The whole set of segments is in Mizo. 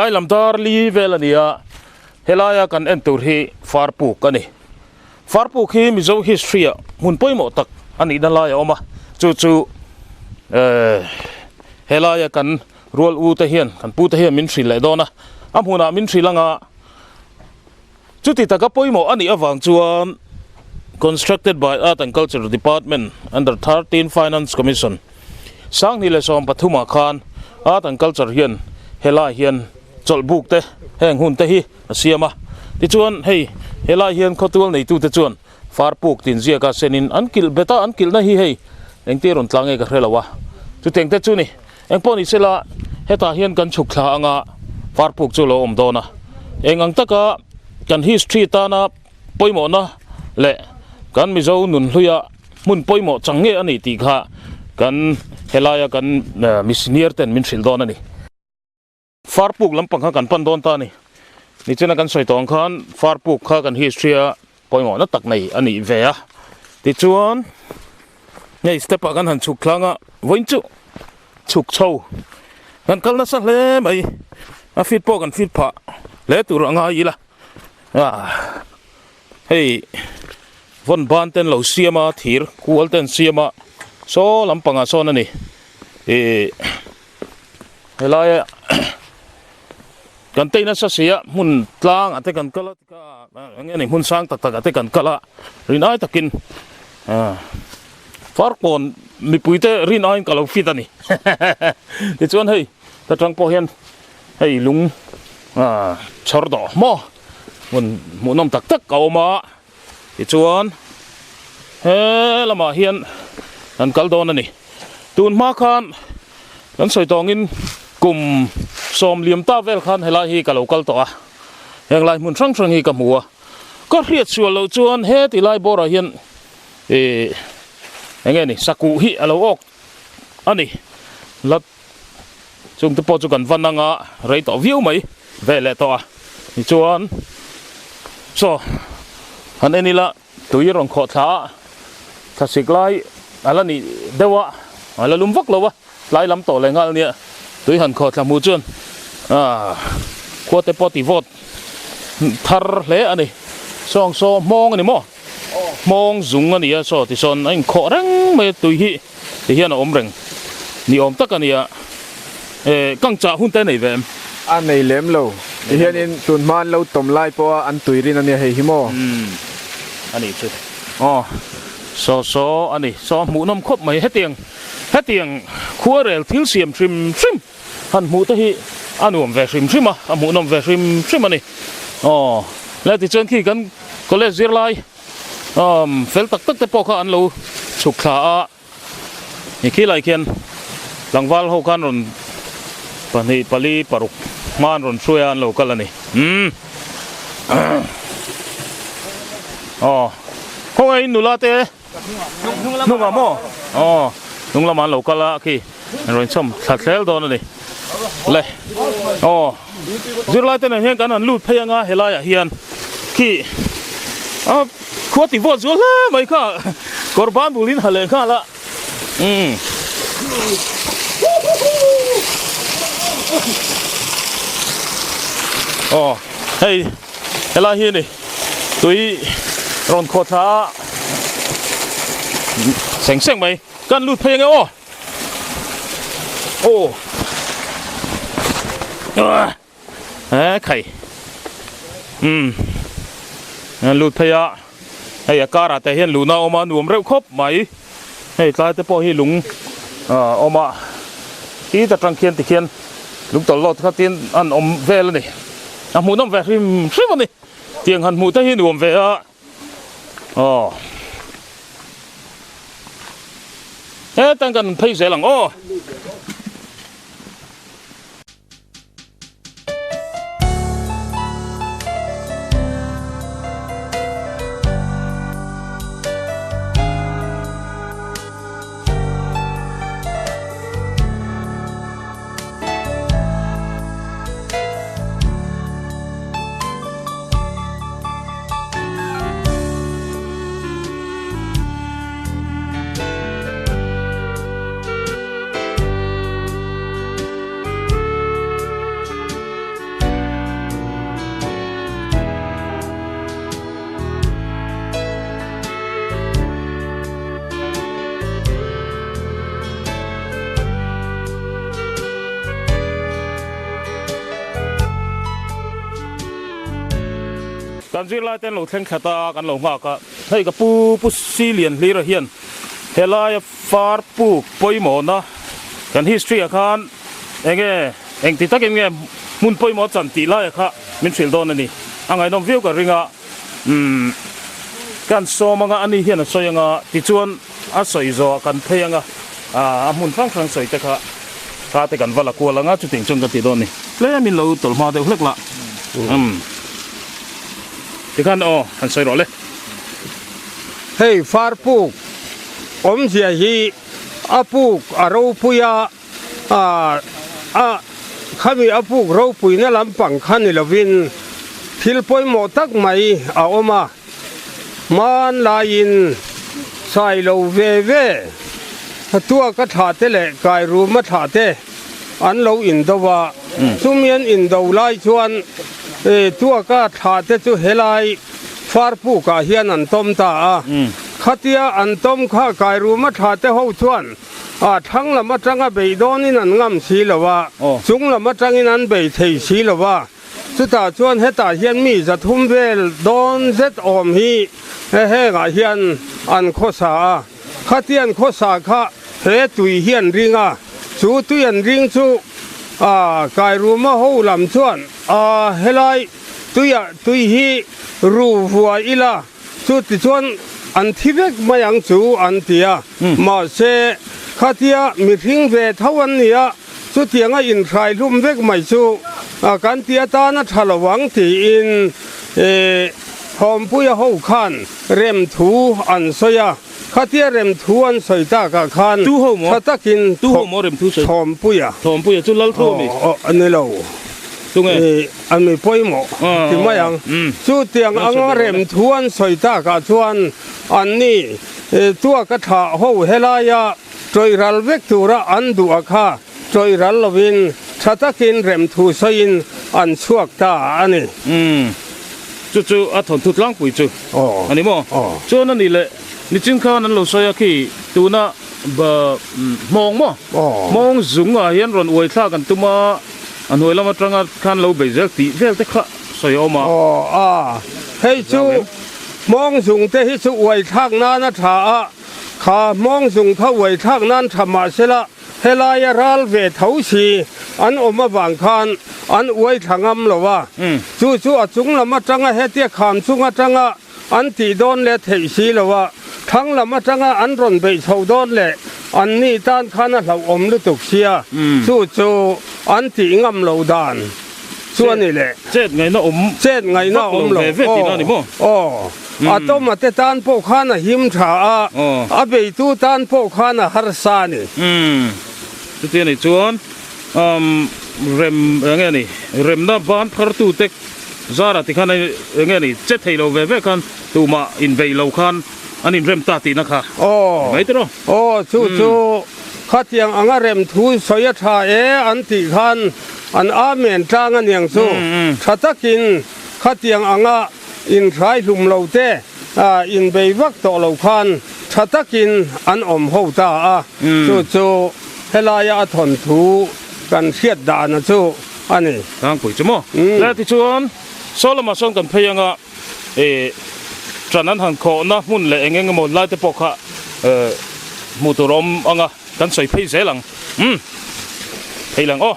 Tlai lam dar li vel a ni a, helaia kan en tur hi Farpuk a ni. Farpuk hi Mizo history ah hmun pawimawh tak a nihna lai a awm a, chu chu eh helaia kan rual u te hian kan pu te hian min hrilh leh dawn a, a hmunah min hrilh anga chuti taka pawimawh a nih avang chuan constructed by Art and Culture Department under 13 Finance Commission Sanghnih leh 13 ah khan Art and Culture hian helai hian chawlhbuk te heng hun te hi a siam a. Tichuan hei helai hian khawtual neitute chuan farpuk tin ziaka senin an kilh bet a, an kilhna hi hei engtia rawn tlang nge ka hre lo a. Chutiang te chu ni. Engpawh ni sela hetah hian kan chhuk thla anga farpuk chu lo awm dawn a. Eng ang taka kan history tana pawimawhna leh kan Mizo nunhluia hmun pawimawh chang nge a ni tih kha kan helaia kan missioner ten min hrilh dawn a ni. Farpuk lampang kha kan pan dawn ta a ni. Nichina kan sawi tawh ang khan Farpuk kha kan history a pawimawhna tak nei a nih ve a. Tichuan hei step ah kan han chhuk thlang a, vawiin chu chhuk chho kan kal nasa hle mai. A fit pawh kan fit phah hle tur a ngai ila. Ah hei vawn ban ten lo siam a thir kual ten siam a saw lampangah sawn a ni ih helaia kan tei nasa si a hmun tlang ah te kan kal a eng nge ni hmun sang tak tak ah te kan kal a rin ai takin ah farkawn mipui te rin aiin ka lo fit a ni tichuan hei ta tang pawh hian hei lung ah chhawr dawh maw hmun hmuhnawm tak tak a awm a tichuan he lamah hian an kal dawn a ni tun hma khan kan sawi tawngin kum sawm liam ta vel khan helai hi ka lo kal tawh a heng lai hmun hrang hrang hi ka hmu a ka hriat sual loh chuan he ti lai bawrah hian ih eng nge ni sakuh hi a lo awk a ni la Chung te pawh chu kan van anga rei tawh viau mai ve leh tawh a tichuan chaw han en ila tui rawn khawh thla a thlasik lai a la nih deuh a a la lum vak lo a tlai lam tawh leh nghal nia tui han khawh thla hmuh chuan ah khua te pawh ti vawt thar hle a ni sawng saw hmawng a ni maw hmawng zung a ni a saw tisawn a inkhawh reng mai a tui hi. Ti hian a awm reng ni awm tak a nia. Eh, kang chah hun te nei ve em? A nei lem lo. Ti hianin tun hma an lo tawm lai pawha an tui rin a nia hei hi maw? Umm, a nih chu. Aw, saw saw a ni. Saw hmuhnawm khawp mai. Hetiang, hetiang khuarel thil siam hrim hrim han hmuh te hi a nuam ve hrim hrim a, a hmuhnawm ve hrim hrim a ni. Aw, le tichuan khi kan college zirlai Umm fel tak tak te pawh kha an lo chhuk thla a ni khilai khian tlangval ho khan rawn pahnih pali paruk hma an rawn hruai a an lo kal a ni umm aw khawngaih in nula te hnungah maw aw hnung lamah an lo kal a khi an rawn chhawm thla thlel dawn a ni le aw. Zirlai te nen hian kan han lut phei anga helai ah hian khi a khua ti vawt zual hle mai kha kawr ban bul in ha leh nghal a umm aw hei helai hi ni tui rawn khawh thla a seng seng mai kan lut phei ange aw. Aw He khai Umm An lut phei a Hei a kar ah te hian luna a awm a nuam reuh khawp mai Hei tlai te pawh hi lung a awm a Ti ta tang khian tikhian lung tawlh lawt kha tin an awm vel a ni A hmuhnawm ve hrim hrim a ni Tiang han hmuh te hi nuam ve a. Aw Hetan kan phei zel ang aw. Kan zirlai te an lo thleng khat a, kan lo nghak a. Hei ka pu Pu Silianhlira hian helaia far puk pawimawhna kan history ah khan enge engti takin nge hmun pawimawh a chan tih laia kha min hrilh dawn a ni. A ngaihnawm viau ka ring a, umm kan sawm anga ani hian a sawi anga tichuan a sawi zawh ah kan phei anga a hmun hrang hrang sawi te kha kha te kan va la kual anga chutiang chuan kan ti dawn a ni. Tlem in lo tawlh hma deuh hlek lah. Umm tikhan aw han sawi rawh le. Hei far puk awmzia hi a puk a ropui a, a khami a puk ropuina lampang kha ni lovin thil pawimawh tak mai a awm a, hmanlaiin sailo ve ve tuaka thlah te leh kairuma thlah te an lo indo a, chumi an indo lai chuan tuaka thlah te chu helai farpukah hian an tawm ta a, khatia an tawm kha kairuma thlah te ho chuan A thlang lam atanga bei dawnin an ngam si lo a, chung lam atangin an bei thei si lo a. Chutah chuan hetah hian mi zathum vel dawn zet awm hi hengah hian an khawsa a. Khatian khawsa kha he tui hi an ring a, chu tui an ring chu Kairuma ho lam chuan a helai tuiah tui hi ru vuai ila, Chu tichuan an thi vek mai ang chu an ti a, mahse khatia mihring ve tho an ni a, chutianga inhrai hlum vek mai chu kan ti atan a tha lo ang tiin Thawmpuia ho khan remthu an sawi a, khatia remthu an sawi takah khan tha takin Thawmpuia ni lo. A mi pawimawh ti mai ang. Chutiang anga rem thu an sawi takah chuan anni tuaka thlah ho helaia tawih ral vek tura an duh a kha tawih ral lovin tha takin rem thu sawiin an chhuak ta a ni. Chu chu a thawnthu tlangpui chu a ni maw? Chuan a nih leh nichin khan an lo sawi a khi tuna hmawng maw? Hmawng zungah hian rawn uai thlak an tum a. A hnuai lam atanga khan lo bei zel tih vel te kha sawi a awm a. Aw a, hei chu hmawng zung te hi chu uai thlak nan a tha a, kha hmawng zung kha uai thlak nan tha mah sela helaia ral ve tho si an awm avang khan an uai thla ngam lo a, chu chu a chung lam atanga hetia kham chung atanga An tih dawn leh theih si lo a, thlang lam atanga an rawn beih chho dawn leh an nih tan khan a hlauhawm lutuk sia, chu chu an tih ngam lo dan chu a ni leh. Chet ngaihna awm Chet ngaihna vak lo awm lo, ve ve tihna a ni maw? Aw, a tawma te tan pawh khan a him tha a, a beitu tan pawh khan a harsa a ni. Umm, chuti a nih chuan umm rem eng nge ni, remna ban phartute Zara ti khan eng nge ni che thei lo ve ve khan tumah inbei lo khan an inrem ta tihna kha ni mai tiraw? Aw chu chu khatiang anga rem thu sawi a tha e an tih khan an amen tlang a niang chu tha takin khatiang anga inhrai hlum lo te inbei vak tawh lo khan tha takin an awm ho ta a chu chu helaia a thawnthu kan hriat dana chu a ni. Tlangpui chu maw? Le tichuan saw lamah sawn kan phei anga ih ṭan an han khawhna hmun leh eng eng emaw lai te pawh kha hmuh tur a awm anga kan sawi phei zel ang. Umm phei lang aw.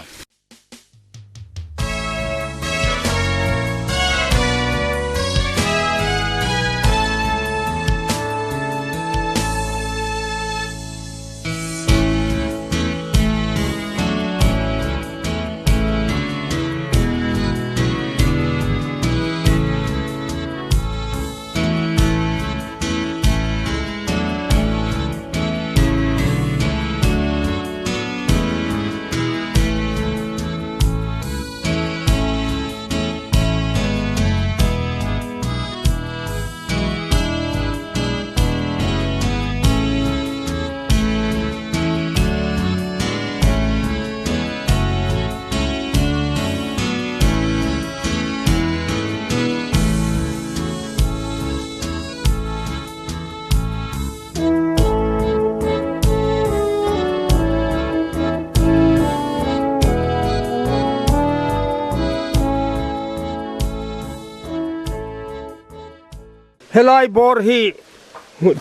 Helai bawr hi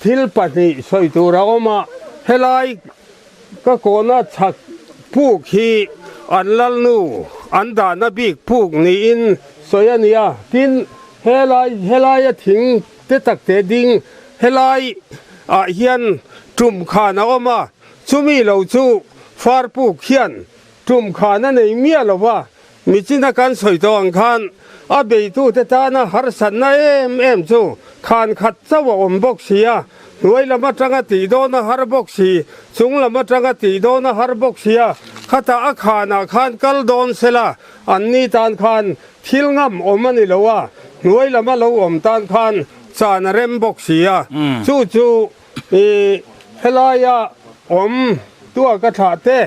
thil pahnih sawi tur a awm a, helai ka kawhna chhak puk hi an lalnu an dahna bik puk niin sawi a ni a, tin helai helaia thing te tak te ding helai ah hian tum khan a awm a, chumi lo chu far puk hian tum khan a nei miah lo va. Michina kan sawi tawh ang khan a beitute tana harsatna em em chu khan khat chauh a awm bawk si a, hnuai lam atanga tih dawn a har bawk si, chung lam atanga tih dawn a har bawk si a, khatah a khanah khan kal dawn sela anni tan khan thil ngam awm a ni lo a, hnuai lama lo awm tan khan chan a rem bawk si a, chu chu i helaia awm tuaka thlah te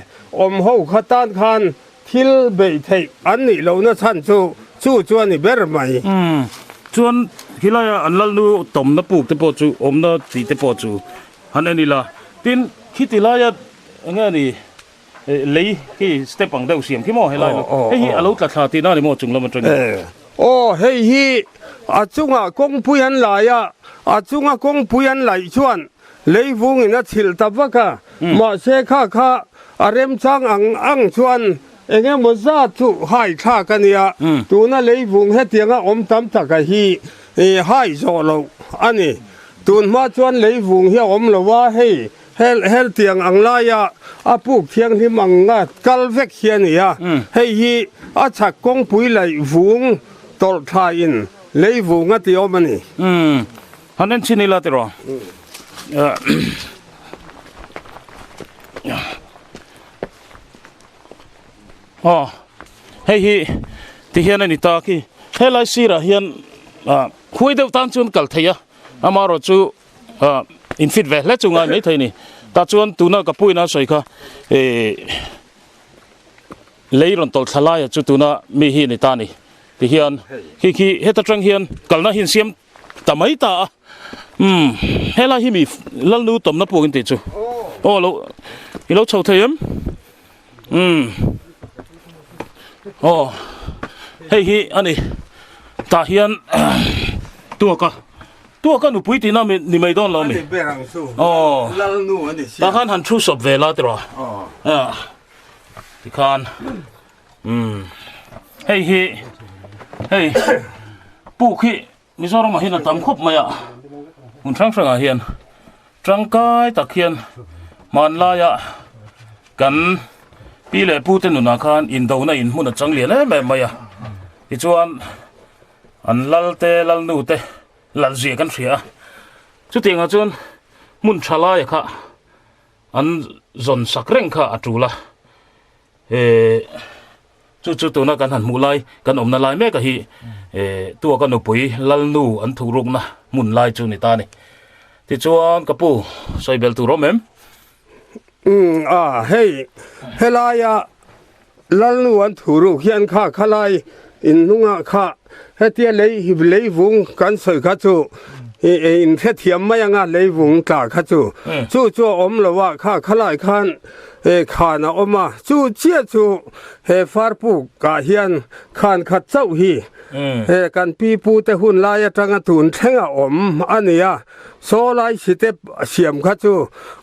awm ho kha tan khan Thil beih theih an nih lohna chhan chu chu chu a ni ber mai. Umm, chuan khilaia an lalnu tawmna puk te pawh chu awmna tih te pawh chu han en ila. Tin, khiti laia eng nge ni lei khi step ang deuh siam khi maw helai lo. Hei hi a lo tla thla tihna a ni maw chung lam atangin? Aw, hei hi a chungah kawngpui an lai a, a chunga kawngpui an laih chuan Leivungin a chhilh ta vak a, mahse kha kha a remchang ang ang chuan eng emaw zat chu hai thlak a nia, tuna leivung hetianga awm tam taka hi hai zawh loh a ni. Tun hma chuan leivung hi a awm lo a, hei hetiang ang laia a puk thianghlim anga kal vek hi a ni a, hei hi a chhak kawngpui laih vung tawlh thlaiin leivung a ti awm a ni. Han en chhin ila tiraw. Aw hei hi ti hian a ni ta khi helai sirah hian ah khuai deuh tan chuan kal thei a amaherawh chu ah in fit ve hle chu ngai mai thei a ni tah chuan tuna ka puina a sawi kha eh Lei rawn tawlh thla laia chu tuna mi hi a ni ta a ni. Tihian khi khi heta tang hian kalna hi an siam ta mai ta a. Umm helai hi mi Lalnu tawmna puk in tih chu. Aw lo i lo chho thei em? Umm aw hei hi a ni. Tah hian tuaka tuaka nupui tihna ni mai dawn lo mi. Aw tah khan han thu sawp ve la tiraw. Aw. Tikhan umm hei hi hei puk hi Mizoramah hian a tam khawp mai a hmun hrang hrangah hian tangkai tak hian hmanlaia kan pi leh pu te nunah khan indona in hmun a chang lian em em mai a tichuan an lal te lalnu te lal zia kan hria a chutiangah chuan hmun tha laia kha. An zawn sak reng kha a tul a, eh chu chu tuna kan han hmuh lai kan awmna lai mek a hi eh tuaka nupui Lalnu an thuhrukna hmun lai chu ni ta a ni. Tichuan ka pu sawi bel tur awm em? Umm a hei helaia Lalnu an thuhruk hian kha khalai inhnungah kha hetia lei leivung kan sawi kha chu in hrethiam mai anga leivung tla kha chu chu chu a awm lo a kha khalai khan khan a awm a chu chiah chu he farpuk ah hian khan khat chauh hi he kan pi pu te hun lai atanga tun thleng a awm a ni a. Saw lai step siam kha chu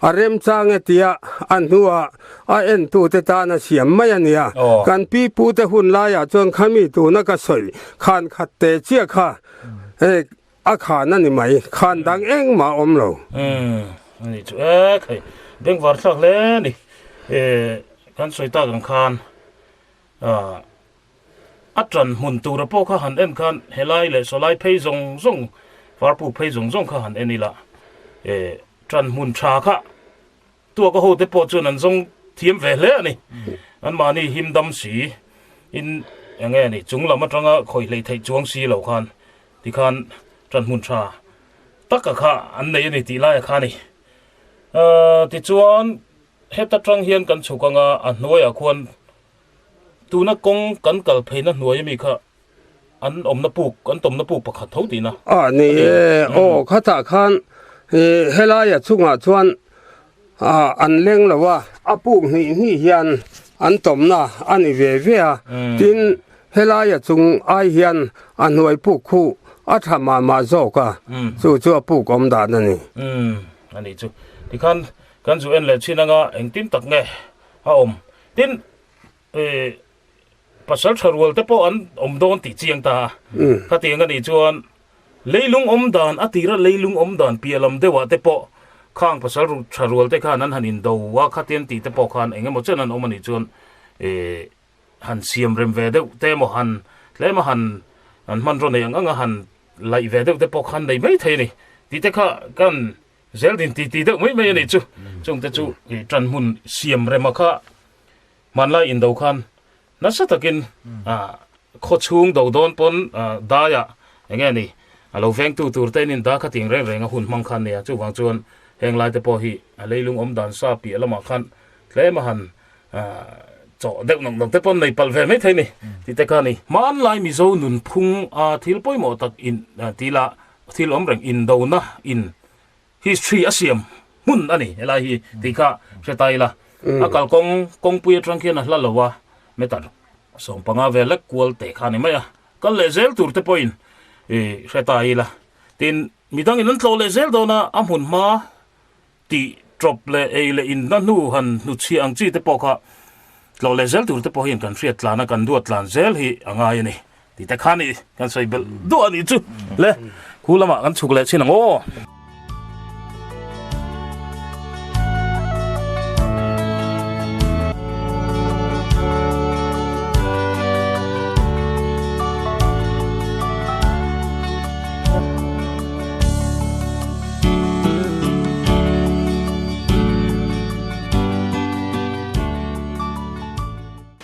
a remchang e tia a hnuah a entute tan a siam mai a nia. Kan pi pute hun laiah chuan khami tuna ka sawi khan khat te chiah kha a khan a ni mai, khan dang engmah a awm lo. Umm a ni chu e khai bengvar thlak hle a ni e kan sawi tak ang khan ah A ṭan hmun tura pawh kha han en khan helai leh sawlai phei zawng zawng, varpuk phei zawng zawng kha han en ila, e, ṭan hmun ṭha kha tuaka hote pawh chuan an zawng thiam ve hle a ni. Anmahni him dam si in eng nge ni chung lam aṭanga khawih hleih theih chuang si lo khan tikhan ṭan hmun ṭha taka kha an nei a ni tih laia kha a ni. Tichuan heta ṭang hian kan chhuk anga a hnuaiah khuan Tuna kawng kan kal pheina hnuai ami kha an awmna puk, an tawmna puk pakhat tho tihna. A ni e, aw khatah khan helaia chungah chuan an leng lo a, a puk hnih hnih hian an tawmna a ni ve ve a, tin helaia chung ai hian a hnuai puk khu. a tha mah mah zawk a, chu chu a puk awm dan a ni. Umm a nih chu. Tikhan kan zu en leh chin anga engtin tak nge a awm. Tin eh pasal tha rual te pawh an awm dawn tih chiang ta a. Khatiang a nih chuan leilung awm dan a tira leilung awm dan piah lam deuhah te pawh khang pasal tha rual te khan an han indo a khatiang tih te pawh khan eng emaw chen an awm a nih chuan eh han siam rem ve deuh te emaw han tlem a han an hmanraw nei ang ang a han laih ve deuh te pawh khan nei mai thei a ni tih te kha kan zel din ti ti deuh mai mai a nih chu chung te chu ih tan hmun siam rem a kha hmanlai indo khan nasa takin ah khaw chhung do dawn pawn ah daiah eng nge ni a lo vengtu tur te in da kha ting reng reng a hun hmang khan nia chuvang chuan heng lai te pawh hi a leilung awm dan sa piah lamah khan tlem a han Chaw deuh nawk nawk te pawn nei palh ve mai thei ni tih te kha a ni. Hmanlai Mizo nunphung a thil pawimawh tak in tih lah thil awm reng indona in history a siam hmun a ni helai hi tih kha hre ta ila. A kalkawng kawngpui atang khian a hla lo a meter 15 vel lek kual teh kha a ni mai a. Kal leh zel tur te pawhin hre ta ila. Tin midangin an tlawh leh zel dawn a a hmun hma Tih tawp leh ei leh inna hnu han hnuchhiah ang chi te pawh kha tlawh leh zel tur te pawh hian kan hriat tlan a, kan duat tlan zel hi a ngai a ni tih te kha ni kan sawi belh duah a nih chu le khu lamah kan chhuk leh chin ang aw.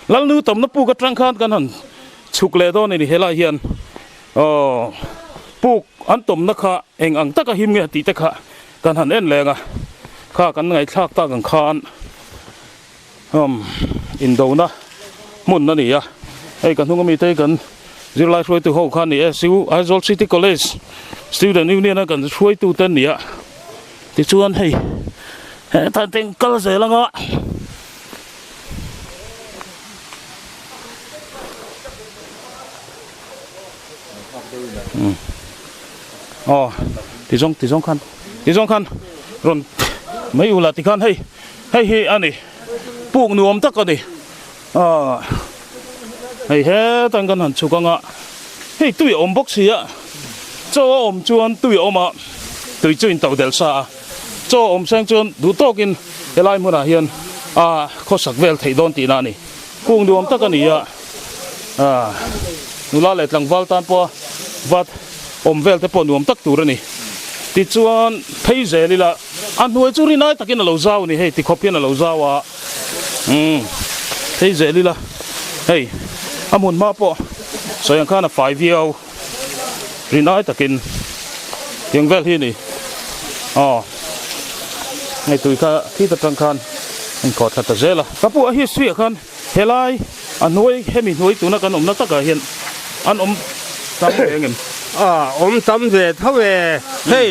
Lalnu tamna puk atang khan kan han chhuk leh dawn a ni helai hian aw puk an tawmna kha eng ang taka him nge tih te kha kan han en leng a kha kan ngaihthlak tak ang khan umm indona hmun a ni a hei ka hnung ami te hi kan zirlai hruaitu ho kha a ni e siu Aizawl City College Student Union a kan hruaitu te an ni a tichuan hei hetah te kal zel anga aw tizawng tizawng khan tizawng khan rawn mai ula tikhan hei hei hi a ni puk nuam tak a ni aw hei hetan kan han chhuk anga hei tui a awm bawk si a chaw a awm chuan tui a awm a tui chu in to del sa a chaw a awm seng chuan duh tawkin helai hmunah hian a khawsak vel theih dawn tihna a ni puk nuam tak a ni a ah nula leh tlangval tan pawha vat awm vel te pawh nuam tak tur a ni tichuan phei zel ila a hnuai chu rinai takin a lo zau a ni hei tikhawp hian a lo zau a umm phei zel ila hei a hmun hma pawh sawi ang khan a fai viau rinai takin tiang vel hi a ni aw hei tui kha khit atang khan a inkhawh thla ta zel a ka pu a history ah khan Helai a hnuai hemi hnuai tuna kan awmna takah hian an awm tam ve ang em? A awm tam ve tho e. Hei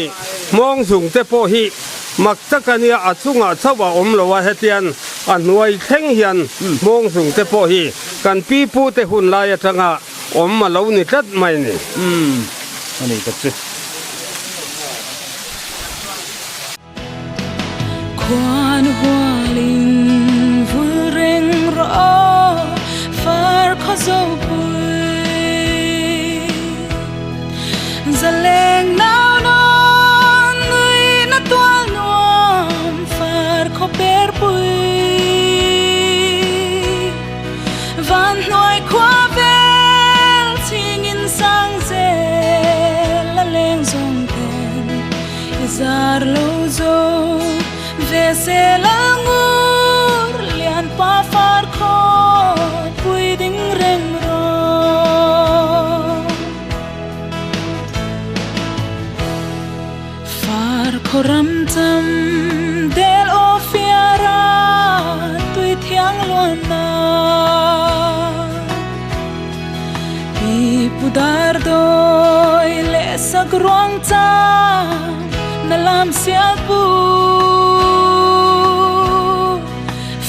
hmawng zung te pawh hi mak tak a nia, a chungah chauh a awm lo a, hetian a hnuai thleng hian hmawng zung te pawh hi kan pi pu te hun lai atanga awm a lo ni tlat mai ni. Umm a ni tak chu. Khuan hualin vul reng rawh aw far khaw zo pui Zaleng nau nawn nui na tual nuam far khaw per pui Van hnuai khua vel chhingin sang zel a leng zawng ten I zar lo zo ve se lal ngur lian pa far khaw pui ding reng rawh. Far khaw ram cham del aw fiara tui thiang luan na. Pi pu dar dawi leh sak ruang chang na lam sial pu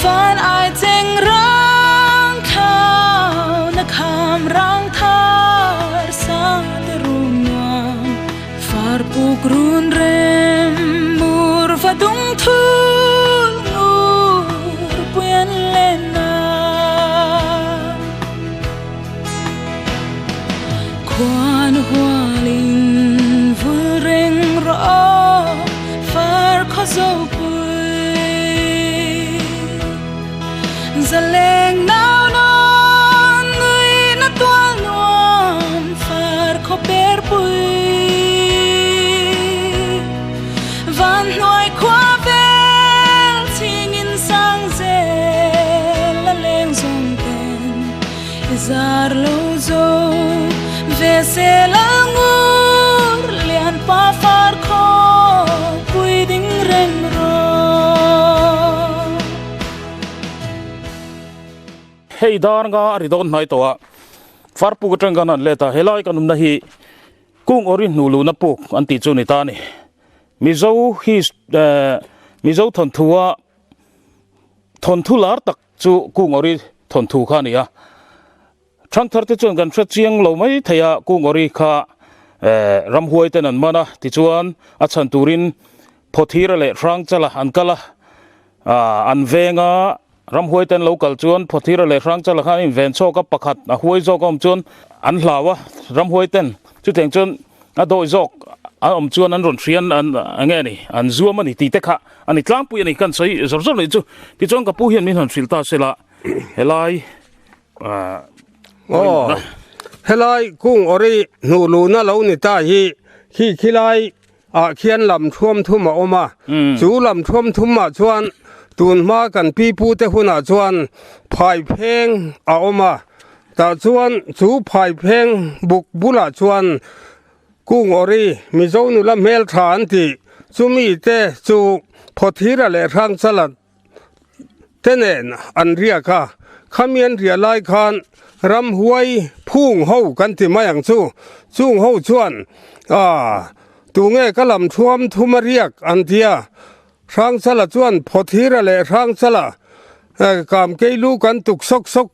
Fan ai cheng rang thau na kham rang thar sa te rum nuam. Puk run rem mur va dung thul ngur puian len na. Khuan hualin vul reng rawh far khaw zo pui. Zaleng nau nawn nui na tual nuam far khaw per pui. Van hnuai khua vel chhing in sang zel a leng zawng ten i zar lo zo ve se lal ngur lian pa far khaw pui ding reng rawh. Hei dar nga a ri dawn hnai tawh a, farpuk atang khan an let a, helai kan awmna hi kung awri hnu luhna puk an tih chu ni ta a ni. Mizo his eh Mizo thawnthu a thawnthu lar tak chu kung awri thawnthu kha a ni a. Thangthar te chuan kan hre chiang lo mai thei a, kung awri kha eh ramhuai ten an man a, tichuan a chhan turin Phawthira leh Hrangchala an kal a, ah an veng a, ramhuai ten lo kal chuan Phawthira leh Hrangchala khan an inven chhawk a, pakhat a huai zawk a awm chuan an hlau a, ramhuai ten chutiang chuan a dawi zawk a awm chuan an rawn hrian an eng nge ni an zuam a ni tih te kha a ni tlangpui a ni kan sawi zawr zawr leh chu tichuan ka pu hian min han hrilh ta sela helai Aw, helai kung awri hnuh luhna lo ni ta hi khi khilai ah khian lam thuam thum a awm a, chu lam thuam thum ah chuan tun hma kan pi pu te hunah chuan phai pheng a awm a, tah chuan chu phai pheng buk bulah chuan kung awri Mizo nula hmeltha an tih chumi te chu Phawthira leh Hrangchala te nen an riak a, khami an riah lai khan ramhuai phung ho kan ti mai ang chu, chung ho chuan aah tunge ka lam thuam thum a riak an ti a, Hrangchala chuan Phawthira leh Hrangchala Kamkei lu kan tuk sawk sawk,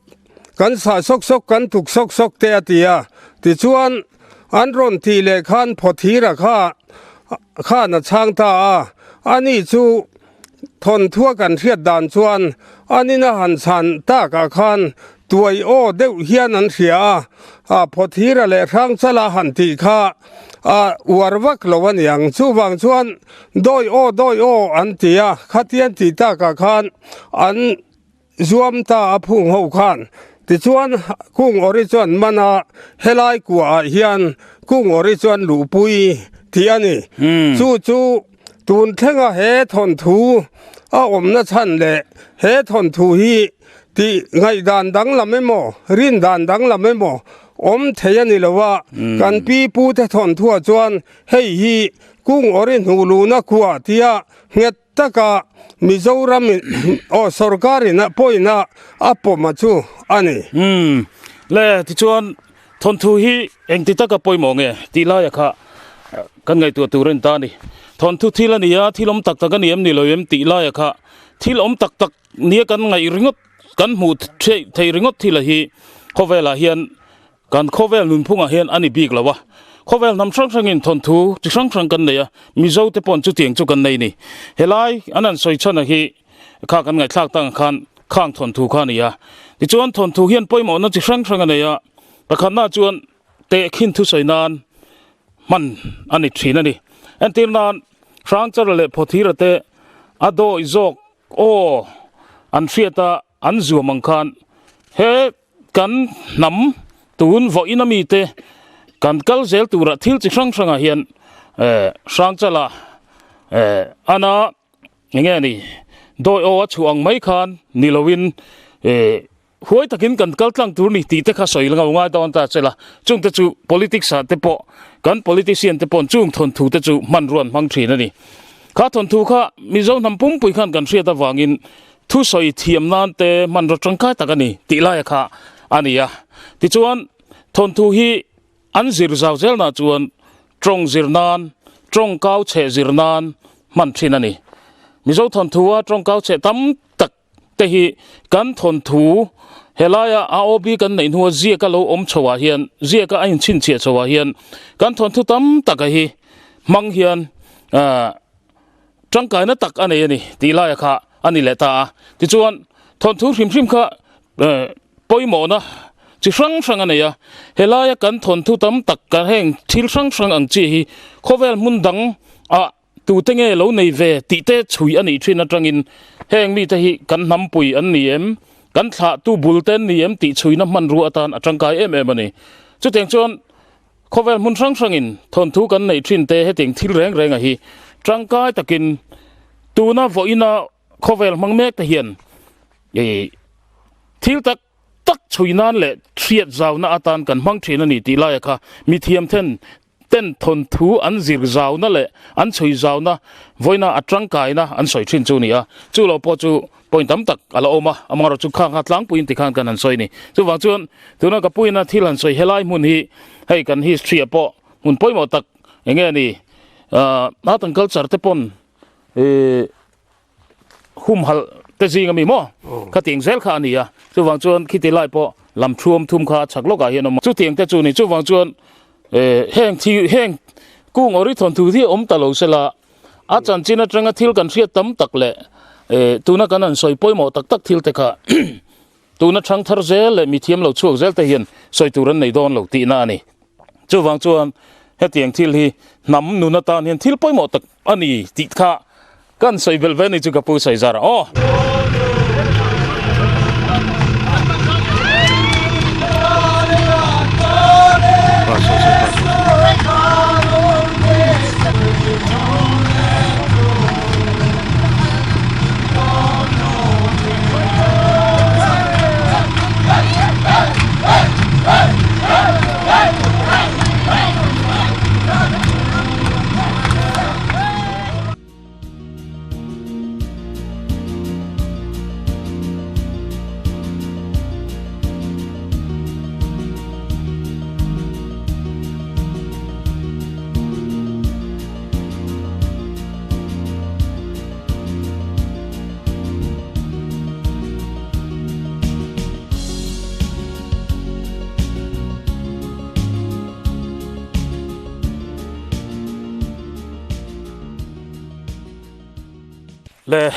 kan sah sawk sawk kan tuk sawk sawk te a ti a, tichuan an rawn tih leh khan Phawthira kha khan a chhang ta a, ani chu Thawnthua kan hriat dan chuan an ina han chhan takah khan tuai aw deuh hian an hria a, a Phawthira leh Hrangchala han tih kha a uar vak lo a niang. Chuvang chuan dawi aw dawi aw an ti a, khatian tih takah khan an Zuam ta a phung ho khan tichuan kung awri chuan man a helai kuah ah hian kung awri chuan luhpui tih a ni. Chu chu tun thlenga he thawnthu a awmna chhan leh he thawnthu hi tih ngaihdan danglam emaw rindan danglam emaw awm thei a ni lo a, kan pi pute thawnthuah chuan hei hi kung awri hnuh luhna kuah tia nghet Taka Mizoram in aw sorkar in a pawhin a a pawm a chu a ni. Umm le tichuan thawnthu hi engti taka pawimawh nge tih laia kha kan ngaihtuah tur a ni ta a ni. Thawnthu thil a ni a, thil awm tak tak a ni em ni lo em tih laia kha thil awm tak tak nia kan ngaih ringawt kan hmuh theih ringawt thil a hi khawvelah hian Kan khawvel nunphungah hian a ni bik lo a, khawvel hnam hrang hrangin thawnthu chi hrang hrang kan nei a, Mizo te paw'n chutiang chu kan nei ni. Helai an han sawi chhan a hi kha kan ngaihthlak tak ang khan khang thawnthu kha a ni a. Tichuan thawnthu hian pawimawhna chi hrang hrang a nei a, pakhatna chuan tehkhin thusawi nan hman a ni thin a ni. Entir nan Hrangchara leh Phawthira te a dawi zawk aw an hriat a an zuam ang khan he Kan hnam tun vawiin a mite kan kal zel turah thil chi hrang hrangah hian eh Hrangchala eh ana eng nge ni dawi aw a chhuah ang mai khan ni loin eh huai takin kan kal tlang tur ni tih te kha sawi lo ngai dawn ta che la chungte chu politics ah te pawh kan politician te paw'n chung thawnthu te chu hmanrua an hmang thin a ni. Kha thawnthu kha Mizo hnam pumpui khan kan hriat avangin Thusawi thiam nan te hmanraw tangkai tak a ni tih laia kha a ni a. Tichuan, thawnthu hi an zir zau zelnah chuan tawng zir nan, tawng kau chheh zir nan hman thin a ni. Mizo thawnthua tawng kau chheh tam tak te hi kan thawnthu helaia AOB kan neih hnua ziaka lo awm chhoah hian, ziaka a inchhinchhiah chhoah hian kan thawnthu tam taka hi. hmang hian ah tangkaina tak a nei a ni tih laia kha a ni leh ta a. Tichuan thawnthu hrim hrim kha pawimawhna chi hrang hrang a nei a, helaia kan thawnthu tam tak kan heng thil hrang hrang ang chi hi khawvel hmun dang ah tute nge lo nei ve tih te chhui a nih thin atangin heng mite hi kan hnampui an ni em, kan thlahtu bul te an ni em tih chhuina hmanrua atan a tangkai em em a ni. Chutiang chuan khawvel hmun hrang hrangin thawnthu kan neih thin te hetiang thil reng renga hi tangkai takin tuna vawiina Khawvel hmang mek te hian ih thil tak tak chhui nan leh hriat zauna atan kan hmang thin a ni tih laia kha mithiam then ten thawnthu an zir zauna leh an chhui zauna vawiina a tangkaina an sawi thin chu a ni a, chu lo pawh chu point tam tak a la awm a, amaherawh chu khang kha tlangpuiin tikhan kan han sawi a ni. Chuvang chuan tuna ka puiina thil han sawi helai hmun hi hei kan history ah pawh hmun pawimawh tak eng nge ni ah art and culture te pawn ih humhalh te zing ami maw khatiang zel kha a ni a chuvang chuan khiti lai pawh lam thuam thum kha chhak lawkah hian a awm a chutiang te chu ni chuvang chuan eh heng thi heng kung awri thawnthu hi a awm ta lo sela a chanchin atanga thil kan hriat tam tak leh eh tuna kan han sawi pawimawh tak tak thil te kha tuna thang thar zel leh mithiam lo chhuak zel te hian sawi tur an nei dawn lo tihna a ni chuvang chuan hetiang thil hi hnam nun atan hian thil pawimawh tak A ni tih kha kan sawi belh ve ni chu ka pu sawi zar aw. Le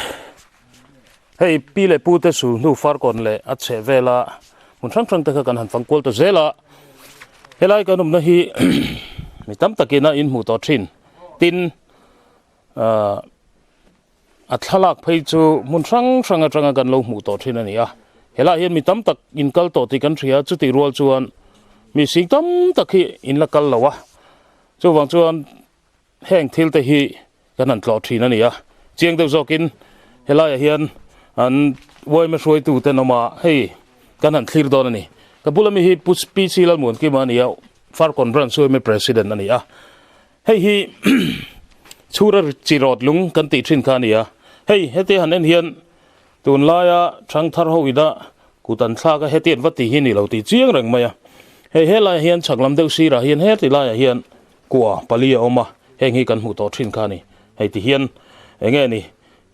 hei pi leh pu te sul hnu farkawn leh a chheh vela hmun hrang hrang te kha kan han fang kual ta zel a helai kan awmna hi mi tam takin a inhmuh tawh thin tin ah A thlalak phei chu hmun hrang hrang atanga kan lo hmuh tawh thin a ni a, helaiah hian mi tam tak in kal tawh tih kan hria, chutih rual chuan mi sing tam tak hi in la kal lo a, chuvang chuan heng thil te hi kan han tlawh thin a ni a, chiang deuh zawkin helaiah hian an uaima hruaitu ten awm a, hei kan han thlir dawn a ni. Ka bula mi hi Pu PC Lalmuankima a ni a, Farkawn Branch uaima President a ni a. Hei hi chhura chi rawt lung kan tih thin kha a ni a, hei heti han en hian tunlaia thangthar ho ina kut an thlak a heti an va tih hi ni lo tih chiang reng mai a, hei helaiah hian chhak lam deuh sirah hian heti laiah hian kua pali a awm a, heng hi kan hmuh tawh thin kha a ni, hei ti hian eng nge ni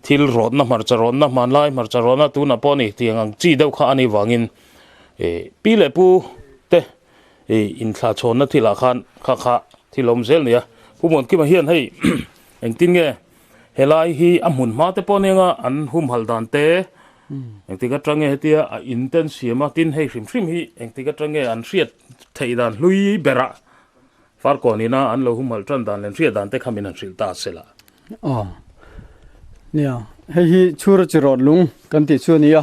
thil rawtna hmarcha rawtna hmanlai hmarcha rawtna tunah pawh a ni tiang ang chi deuh kha a nih vangin ih pi leh pu te Hei inthla chhawnna thilah khan kha kha thil awm zel nia. Pu Muankima hian hei engtin nge helai hi a hmun hma te pawh nia an humhalh dan te engtik atang nge hetia a in te an siam a tin hei hrim hrim hi engtik atang nge an hriat theih dan hlui berah Farkawn ina an lo humhalh tan dan leh an hriat dan te kha min han hrilh ta se lah. Aw nia hei hi chhura chi rawt lung kan tih chu a ni a.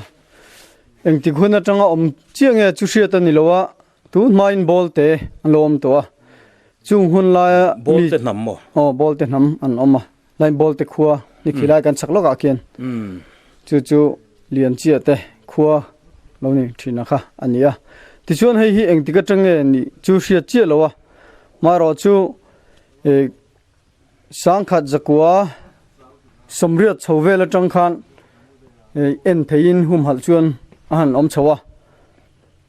Engtik hun atanga awm chiah nge chu hriat a ni lo a, tun hmain ball te an lo awm tawh a, chung hun laia mi Ball te hnam maw? Aw, ball te hnam an awm a, line ball te khua ni khi lai kan chak lawkah khian chu chu lian chiah te khua lo ni thin a kha a ni a. Tichuan hei hi engtik atang nge nih chu hriat chiah lo a, marawh chu eh Sangkhat zakua sawmriat chho vel atang khan en theihin humhalh chuan a han awm chho a,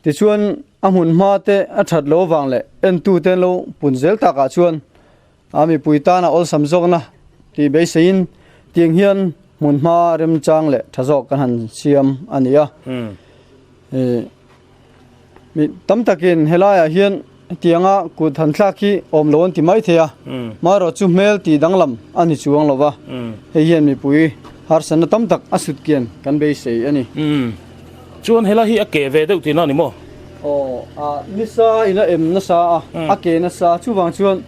tichuan a hmun hma te a that lo avang leh entu te an lo pun zel takah chuan a mipui tana awlsam zawkna tih beiseiin tiang hian hmun hma remchang leh tha zawk kan han siam a ni a. Mi tam takin helaiah hian Hetianga kut han thlak hi awm lo an ti mai thei a, marawh chu hmel tih danglam a ni chuang lo va, hei hian mipui harsatna tam tak a sut kian kan beisei a ni. Chuan helai hi a keh ve deuh tihna a ni maw? Aw, a nisa in a em nasa a, a keh nasa a, chuvang chuan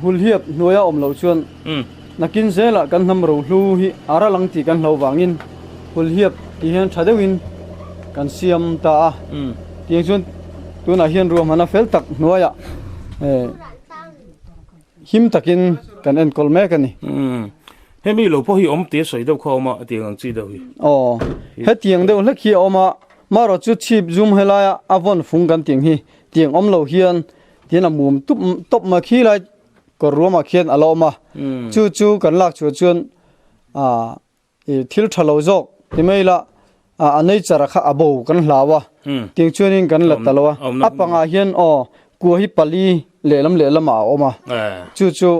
hulhiap hnuaia awm loh chuan nakin zelah kan hnam rohlu hi a ral ang tih kan hlo vangin hulhiap tih hian tha deuhin kan siam ta a, tiang chuan tunah hian ruahmanna fel tak hnuaiah him takin kan enkawl mek a ni. Hemi lo pawh hi awm tih a sawi deuh kha a awm a, hetiang ang chi deuh hi. Aw, hetiang deuh hlek hi a awm a, marawh chu chhip zum helaia a vawn fung kan tih ang hi tiang awm lo hian Tin a mum tup tawp mai khi lai kawr ruamah khian a la awm a, chu chu kan lak chhuah chuan ah ih thil tha lo zawk ti mai ila ah a nature kha a bo kan hlau a, tiang chuanin kan la ta lo a, a pangah hian aw kua hi pali lehlam lehlamah a awm a, chu chu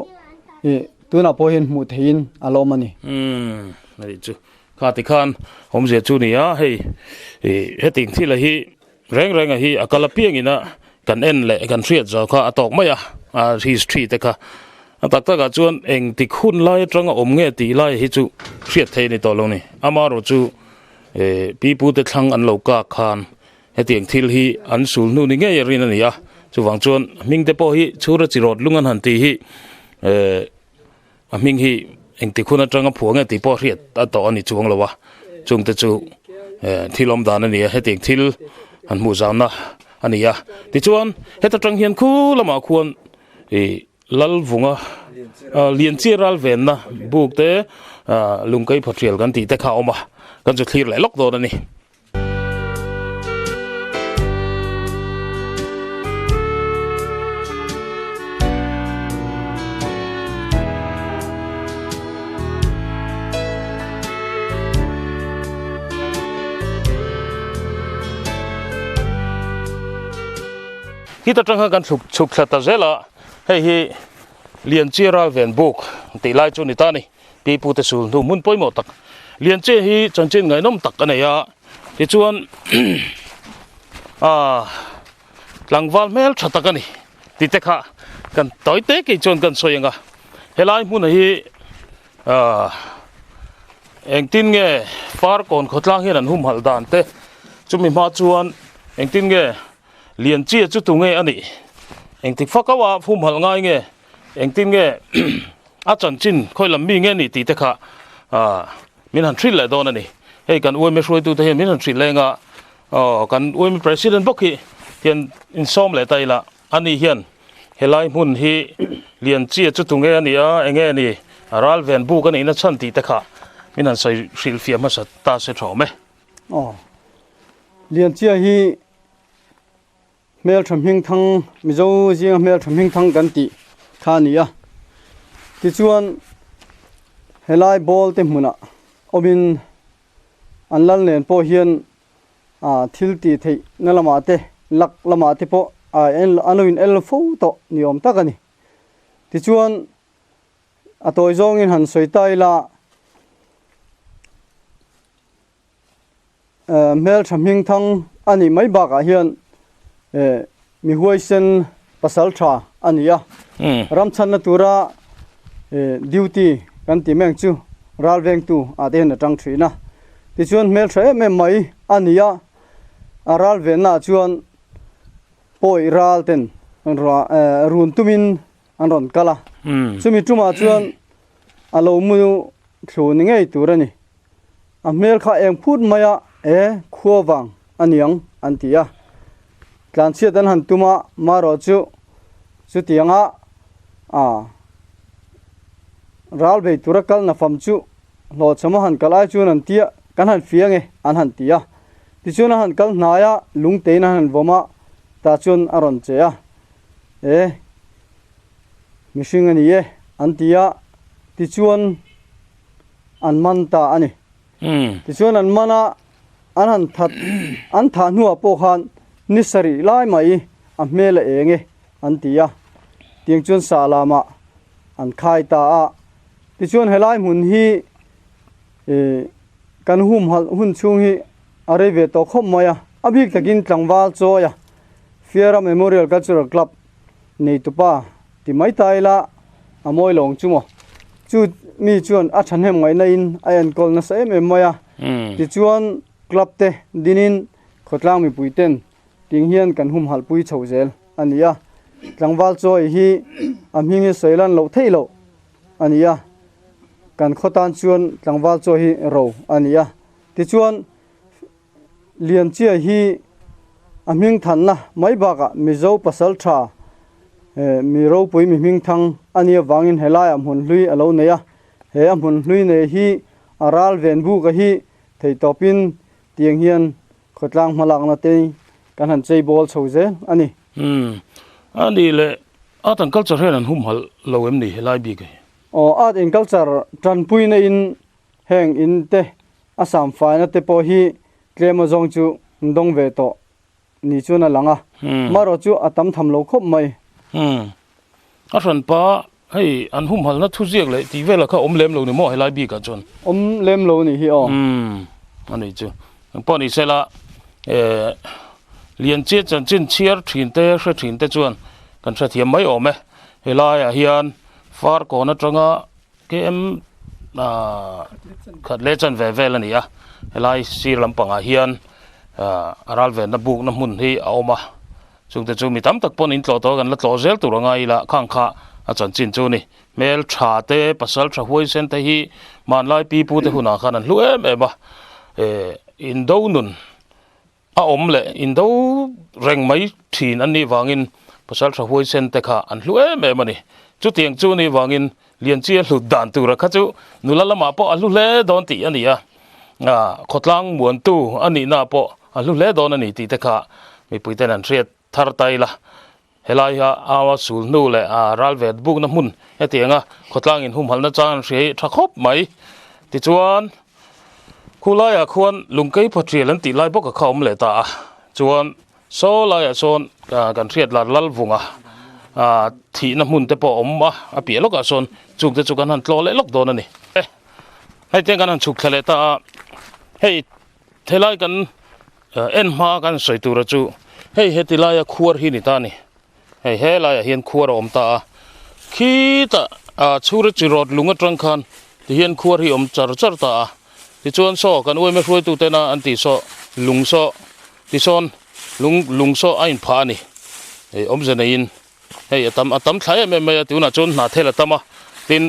ih tunah pawh hian hmuh theihin a la awm a ni. Umm hei chu kha tikhan awmzia chu ni a, hei ih hetiang thil a hi Reng renga hi a kal apiangin a kan en leh kan hriat zawh kha a tawk mai a, a history te kha. A tak takah chuan engtik hun lai atanga awm nge tih lai hi chu hriat theih a ni tawh lo ni. Amaherawh chu pi pu te thlang an lo kak khan hetiang thil hi an sul hnu ni ngei a rin a ni a. Chuvang chuan hming te pawh hi chhura chi rawt lung an han tih hi A hming hi engtik hun atanga phuah nge tih pawh hriat a tawh a ni chuang lo a, chungte chu thil awm dan a ni a, hetiang thil han hmuh zauhna a ni a. Tichuan heta tang hian khu lamah khuan ih Lalvunga Lianchia ral venna buk te lungkei phawthial kan tih te kha a awm a, kan chu thlir leh lawk dawn a ni. Hita tang khan kan chhuk chhuk thla ta zel a, hei hi Lianchia ral ven buk tih lai chu a ni ta a ni. Pi pute sul hnu hmun pawimawh tak Lianchia hi chanchin ngaihnawm tak a nei a, tichuan aaa tlangval hmel tha tak a ni tih te kha kan tawi te kei chuan kan sawi ang a, helai hmun hi aaa engtin nge Farkawn khawtlang hian an humhalh dan te chumi hma chuan engtin nge Lianchia chu tunge a nih engtik fak auh a humhalh ngai nge engtin nge A chanchin khawi lam mi nge ni tih te kha min han hrilh leh dawn a ni. Hei kan UMA hruaitute hian min han hrilh leng a, aw kan UMA President bawk hi hian insawm leh ta ila, ani hian helai hmun hi Lianchia chu tunge a ni a, enge a ni, a ral ven buk a nihna chhan tih te kha min han sawi hrilhfiah hmasa ta se tha awm e. Aw Lianchia hi Hmeltha hmingthang, Mizo zinga hmeltha hmingthang kan tih kha a ni a. Tichuan, helai ball te hmunah awmin an lal nen pawh hian thil tih theihna lamah te, lak lamah te pawh an lo in el fo tawh ni awm tak a ni. Tichuan, a tawi zawngin han sawi ta ila, Hmeltha hmingthang a nih mai bakah hian mi huaisen pasal tha a ni a, ramchhanna tura duty kan tih meng chu ral vengtu ah te hian a tang thin a. Tichuan hmeltha em em mai a ni a, a ral venna ah chuan pawi ral ten run tumin an rawn kal a, chumi tumah chuan a lo mu thlu ni ngei tur a ni. A hmel kha eng phut mai a, e, khua vang a niang an ti a. Tlanchhiat an han tum a, marawh chu chutianga a ral bei tura kal nafam chu hlawhchham a han kal ai chuan an tia, kan han fiang e an han ti a. Tichuan a han kal hnai a, lungtein an han vawm a, tah chuan a rawn che a, e, mihring a ni e an ti a, tichuan, an man ta a ni. Tichuan an man a, an han that, an thah hnuah pawh khan ni sarih lai mai a hmel a eng e an ti a, tiang chuan sah lamah an khai ta a. Tichuan helai hmun hi kan humhalh hun chhung hi a rei ve tawh khawp mai a, a bik takin tlangval chawi a. Fiara Memorial Cultural Club neitupa ti mai ta ila a mawi lo ang chu maw. Chu mi chuan a thahnem ngaihna in a enkawl nasa em em mai a. Tichuan club te dinin khawtlang mipui ten ting hian kan humhalh pui chho zel a ni a. Tlangval chawi hi a hming hi sawi lan loh theih loh a ni a. Kan khaw tan chuan tlangval chawi hi ro a ni a. Tichuan Lianchia hi a hming thanna mai bakah Mizo pasal tha mi ropui mi hming thang a nih avangin helaiah hmun hlui a lo nei a. He a hmun hlui nei hi a ral ven buka hi theihtawpin tiang hian khawtlang hmalakna te kan han chei bawl chho zel a ni. Umm, a nih leh Art and Culture hian an humhalh lo em ni helai bik hi? Aw, Art and Culture tanpuina in Heng in te a sam faina te pawh hi tlem a zawng chu an dawng ve tawh ni chuan a lang a, marawh chu a tam tham lo khawp mai. Umm. A hranpa hei an humhalna thuziak leh tih velah kha awm lem lo ni maw helai bikah chuan? Awm lem lo ni hi aw. Umm. A nih chu. Engpawh ni sela eh Lianchia chanchin chhiar thin te hre thin te chuan kan hrethiam mai awm e. Helaiah hian Farkawn atanga KM khat leh chan ve vel a ni a, helai sir lampangah hian a ral venna bukna hmun hi a awm a, chungte chu mi tam tak pawn in tlawh tawh a kan la tlawh zel tur anga ila khang kha a chanchin chu a ni. Hmel tha te, pasal tha huaisen te hi hmanlai pi pu te hunah khan an hlu em em a, indo nun A awm leh indo reng mai thin an nih vangin pasal tha huaisen te kha an hlu em em a ni. Chutiang chu nih vangin Lianchia hlut dan tura kha chu nula lamah pawh a hlu hle dawn tih a ni a, khawtlang muantu a nihna pawh a hlu hle dawn a ni tih te kha mipuiten an hriat thar ta ila. Helai hi a sul hnu leh a ral ve bukna hmun hetianga khawtlang in humhalna chang an hria hi tha khawp mai. Tichuan khulaiah khuan lungkei pawhtial an tih lai bawk a kha awm leh ta a, chuan saw laiah sawn kan hriat lar Lalvunga thihna hmun te pawh a awm a, a piah lawkah sawn chungte chu kan han tlawh leh lawk dawn a ni. Hei te kan han chhuk thla leh ta a, hei helai kan En hma kan sawi tura chu hei heti laia khuar hi ni ta a ni. Hei he laiah hian khuar a awm ta a, khitah ah chhura chi rawt lung atang khan tihian khuar hi awm char char ta a. Tichuan saw kan uaime hruaitu tena an tih saw lung saw tisawn lung lung saw a inphah a ni. Hei awmze neiin hei a tam a tam thla em em mai a tunah chuan hna thel a tam a tin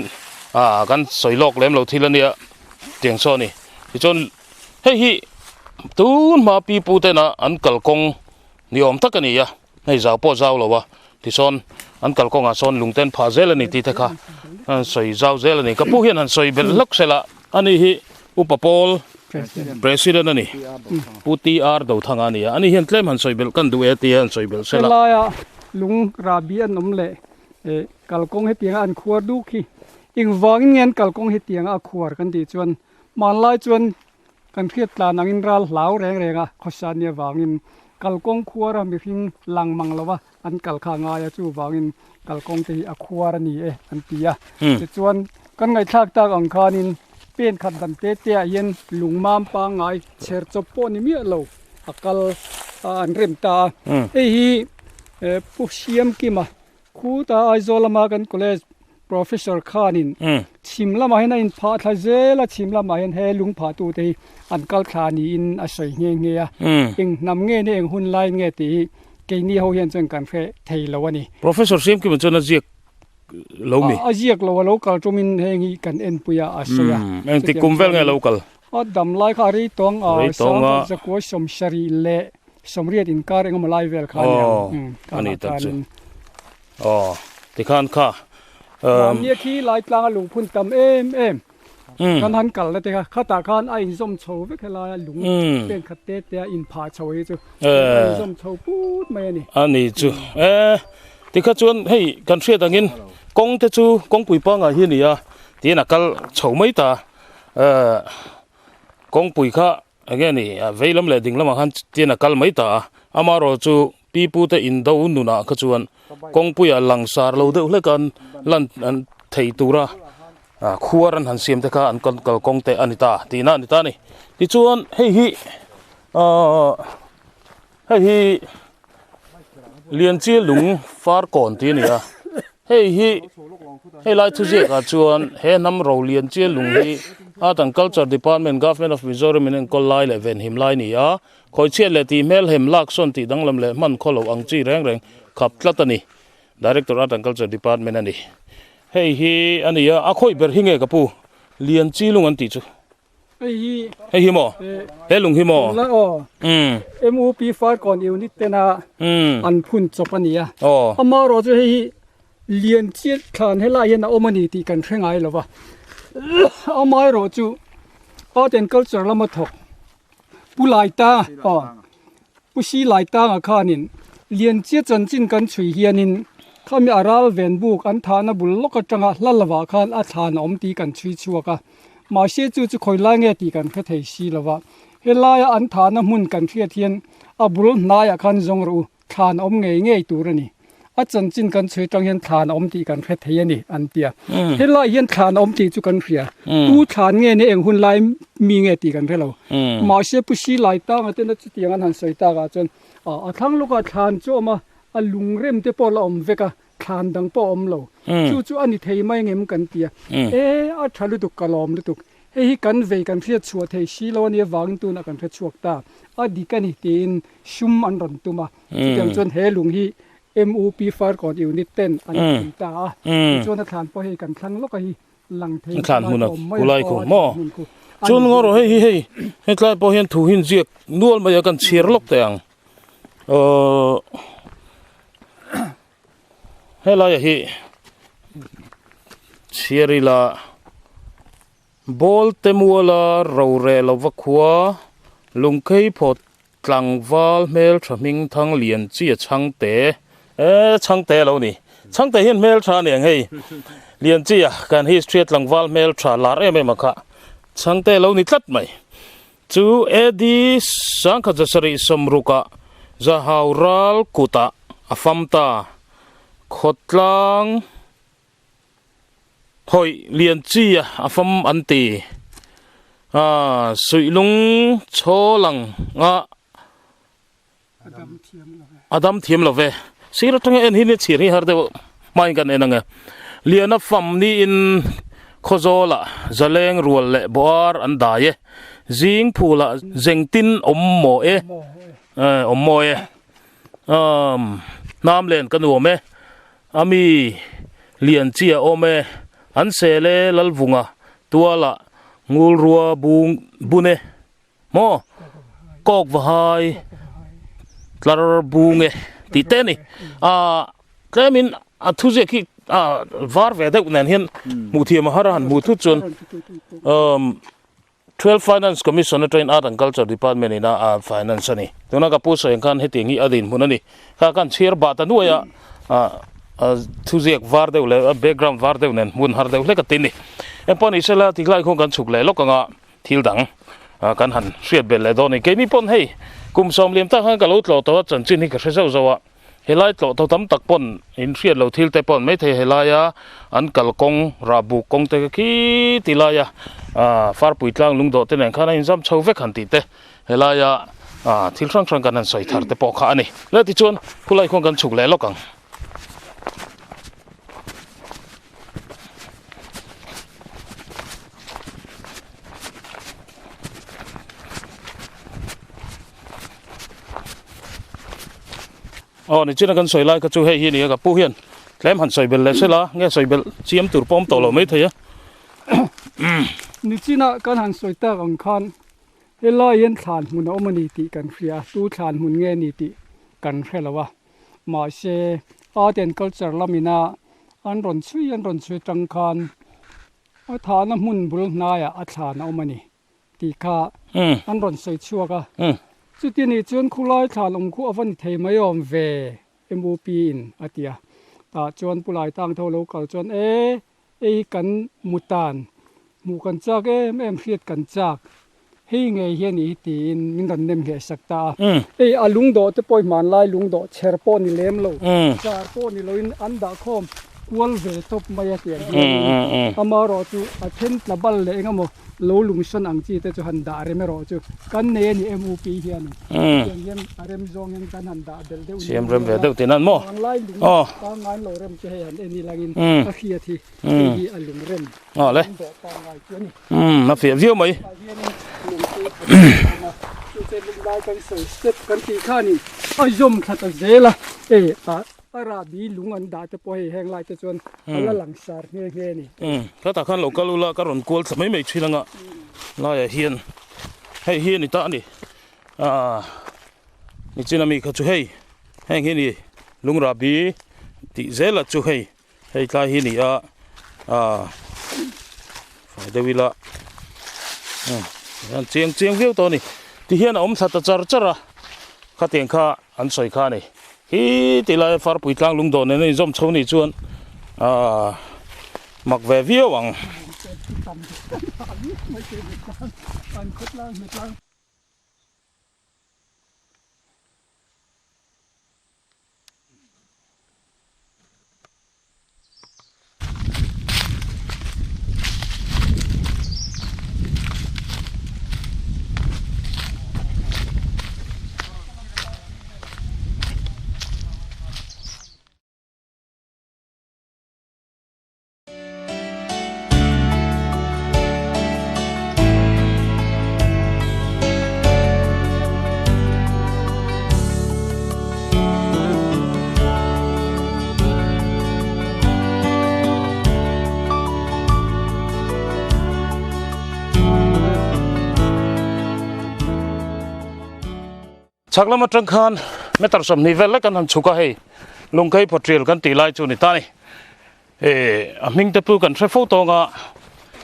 ah kan sawi lawk lem lo thil a nia tiang saw a ni. Tichuan Hei hi tun hma pi pu tena an kalkawng ni awm tak a ni a, hei zau pawh zau lo a, tisawn an kalkawngah sawn lung ten phah zel a ni tih te kha an sawi zau zel a ni. Ka pu hian han sawi belh hlawk sela a ni hi Upa Paul President a ni, Pu TR Dothanga a ni a, ani hian tlem han sawi belh kan duh e tia han sawi belh sela. Helaia lung rahbi an awm leh kalkawng hetianga an khuar duk hi engvangin nge an kalkawng hetianga a khuar kan tih chuan Hmanlai chuan kan hriat tlan angin ral hlau reng reng a, khawsa nia vangin kalkawng khuara mihring lang mang lova an kal kha a ngai a, chuvangin kalkawng te hi a khuar a ni e an ti a. Tichuan kan ngaihthlak tak ang khanin pen khat dan te te ah hian lungmam pangngai chher chawp pawh ni miah lo a kal an rem ta a. Hei hi Pu Siamkima Khuta Aizawl lama kan college Professor khanin chhim lamah hian a inphah thla zel a, chhim lamah hian he lungphah tute hi an kal thla niin a sawi nghe nghe a. Eng hnam nge ni, eng hun lai nge tih hi keini ho hian chuan kan hre thei lo a ni. Professor Siamkima chuan a ziak lo mi? A ziak lo, a lo kal tumin heng hi kan enpui a, a sawi a. Engtik kum vel nge a lo kal? A dam lai kha a rei tawng a, Sangkhat zakua sawmsarih leh sawmriat inkar engemaw lai vel kha a ni ang. Aw, a ni tak chu. Aw, tikhan kha. Mahnia khi lai tlanga lungphun tam em em kan han kal na te kha, khatah khan a inzawm chho vek helai a lung pen khat te te a inphah chho hi chu a inzawm chho put mai a ni. A ni chu. E, tikha chuan hei kan hriat angin kawng te chu kawngpui pangngai hi a ni a, tiin a kal chho mai ta. E, kawngpui kha Enge ni, vei lam leh ding lamah khan tian a kal mai ta a, amaherawh chu pi pute indo nunah kha chuan kawngpuiah langsar lo deuh hlek an lan an thei tura khuar an han siam te kha an kalkawng te a ni ta tihna a ni ta a ni. Tichuan hei hi ahh hei hi. Lianchia lung far kawn tih a ni a, hei hi hei lai thuziak ah chuan he hnam ro Lianchia lung hi Art and Culture Department, Government of Mizoram in enkawl lai leh venhim lai a ni a, khawichhiat leh tih hmelhem lak sawn tih danglam leh hman khaw lo ang chi reng reng khap tlat a ni. Director Art and Culture Department a ni. Hei hi a ni a, a khawi ber hi nge ka pu? Lianchi lung an tih chu. Hei hi Hei hi maw? He lung hi maw? La aw. MUP Farkawn unit tena an phun chawp a ni a. Aw. Amaherawh chu hei hi lian chiat thlan helai hian a awm a ni tih kan hre ngai lo va. Amaherawh chu Art and Culture lama thawk Pu Laita aw Pu Si Laitanga khanin lian chiat chanchin kan chhui hianin khami a ral ven buk an thahna bul lawk atanga hla lovah khan a thlan a awm tih kan chhui chhuak a. Mahse chu chu khawi lai nge tih kan hre thei si lo va, helaia an thahna hmun kan hriat hian a bul hnaiah khan zawng rawh u, thlan a awm ngei ngei tur a ni. A chanchin kan chhui atang hian thlan a awm tih kan hre thei a ni, an ti a. Helai hian thlan a awm tih chu kan hria. Tu thlan nge nia eng hun lai mi nge tih kan hre lo. Mahse Pu Silai Tanga tena chutiang an han sawi takah chuan a thlang lawkah thlan chu a awm a, a lungrem te pawh la awm vek a, Thlan dang pawh a awm lo. Chu chu a ni thei mai ngem kan ti a. E, a tha lutuk, ka lawm lutuk. Hei hi kan vei kan hriat chhuah thei si lo a nia vangin tunah kan hre chhuak ta. A dik a ni tiin sum an rawn tum a. Chutiang chuan he lung hi MUP Farkawn Unit ten an phun ta a. Tichuan a thlan pawh hei kan thlang lawk a hi lang thei Thlan hmun a kulai khu maw? Chuan ngaw rawh hei hi hei hetlai pawh hian thu hi an ziak nual mai a kan chhiar lawk teh ang. Aww helai hi chhiar ila ball te muala rore lova khua lungkhei phawt tlangval hmeltha hming thang lian chi a chhangte e chhangte a lo ni chhangte hian hmeltha a ni ang hei lian chi a kan history a tlangval hmeltha lar em em a kha chhangte a lo ni tlat mai. Chu AD 1760 ah Zahau ral kutah a fam ta. Khawtlang hawih lian chi a a fam an ti. Aa Suihlung chhawlang a a dam thiam lo ve. Sir atanga en hi nia chhir hi har deuh hmain kan en ang e. Liana fam niin Khawzawlah zaleng rual leh bawar an dai e. Zing phulah zengtin awm maw e. Awm maw e. Umm hnam len ka nuam e. Ami lian chi a awm e. An sel e Lalvunga tualah ngulrua bung bun e. Maw? Kawk va hai tlar bung e tih te a ni. Aaa tlemin a thuziak hi a var ve deuh nen hian hmuh thiam a har a han hmuh thut chuan umm 12 Finance Commission atangin Art and Culture Department ina a finance a ni. Tuna ka pu sawi ang khan hetiang hi a dinhmun a ni. Kha khan chhiar bah ta nuai a a thuziak var deuh leh a background var deuh nen hmun har deuh hlek a tin a ni. Engpawh ni sela tihlai khuan kan chhuk leh lawk ang a. Thil dang kan han hriat belh leh dawn a ni. Keini pawn hei kum sawmliam tak khan ka lo tlawh tawh a, chanchin hi ka hre zauh zauh a. Helai tlawh tawh tam tak pawn in hriat lo thil te pawn maithei helaia an kalkawng rahbuk kawng te khi ti laia farpui tlang lungdawh te nen khan a inzam chho vek han tih te helaia thil hrang hrang kan han sawi thar te pawh kha a ni. Le tichuan khulai khuan kan chhuk leh lawk ang. Aw nichina kan sawi lai kha chu hei hi a ni a ka pu hian tlem han sawi belh leh sela nge sawi belh chiam tur pawh awm tawh lo mai thei a. Nichina kan han sawi tak ang khan helai hian thlan hmun a awm a ni tih kan hria a tu thlan hmun nge a ni tih kan hre lo a. Mahse, art and culture lamina an rawn chhui an rawn chhui atang khan a thahna hmun bul hnaiah a thlan a awm a ni tih kha an rawn sawi chhuak a. Chuti nih chuan khulai thlan awm khu a va ni thei mai awm ve MUP in a ti a. Tah chuan Pu Laitang tho lo kal chuan e, Ei kan mu tan, hmuh kan chak em em hriat kan chak, hei ngei hian i tiin min rawn nem hleh sak ta a. Ei a lungdawh te pawh i hmanlai lungdawh chher pawh ni lem lo, char pawh ni loin an dah khawm. kual ve tawp mai a tiang hianin amaherawhchu a then tla bal leh eng emaw lo lungsawn ang chi te chu han dah rem erawh chu kan nei a ni MUP hianin tiang hian a rem zawng hian kan han dah belh deuh Siam rem ve deuh tin an maw? Vanglai lung pangngai lo rem chu hei han en ilangin a hriat hi hei hi a lung rem Aw le. Umm a fiah viau mai. Step kan tih khanin a zawm thla ta zel a hei a rahbi lung an dah te pawh hei heng lai te chuan a la langsar nghe nghe a ni. Umm khatah khan lo kal ula ka rawn kual thla mai mai thin anga laiah hian hei hi a ni ta a ni ah nichin ami kha chu hei heng hi a ni lung rahbi tih zela chu hei. Hei tlai hi ni a ah fai deuh ila hian chiang chiang viau tawh a ni tihian a awm thla ta char char a khatiang kha an sawi kha a ni hi ti lai farpui tlang lung dawh nen a inzawm chho nih chuan ah mak ve viau ang. Chhak lam atang khan meter 20 vel lek kan han chhuk a hei lungkhei phawtrial kan tih lai chu ni ta a ni. Eh a hming te pu kan hre fo tawng a,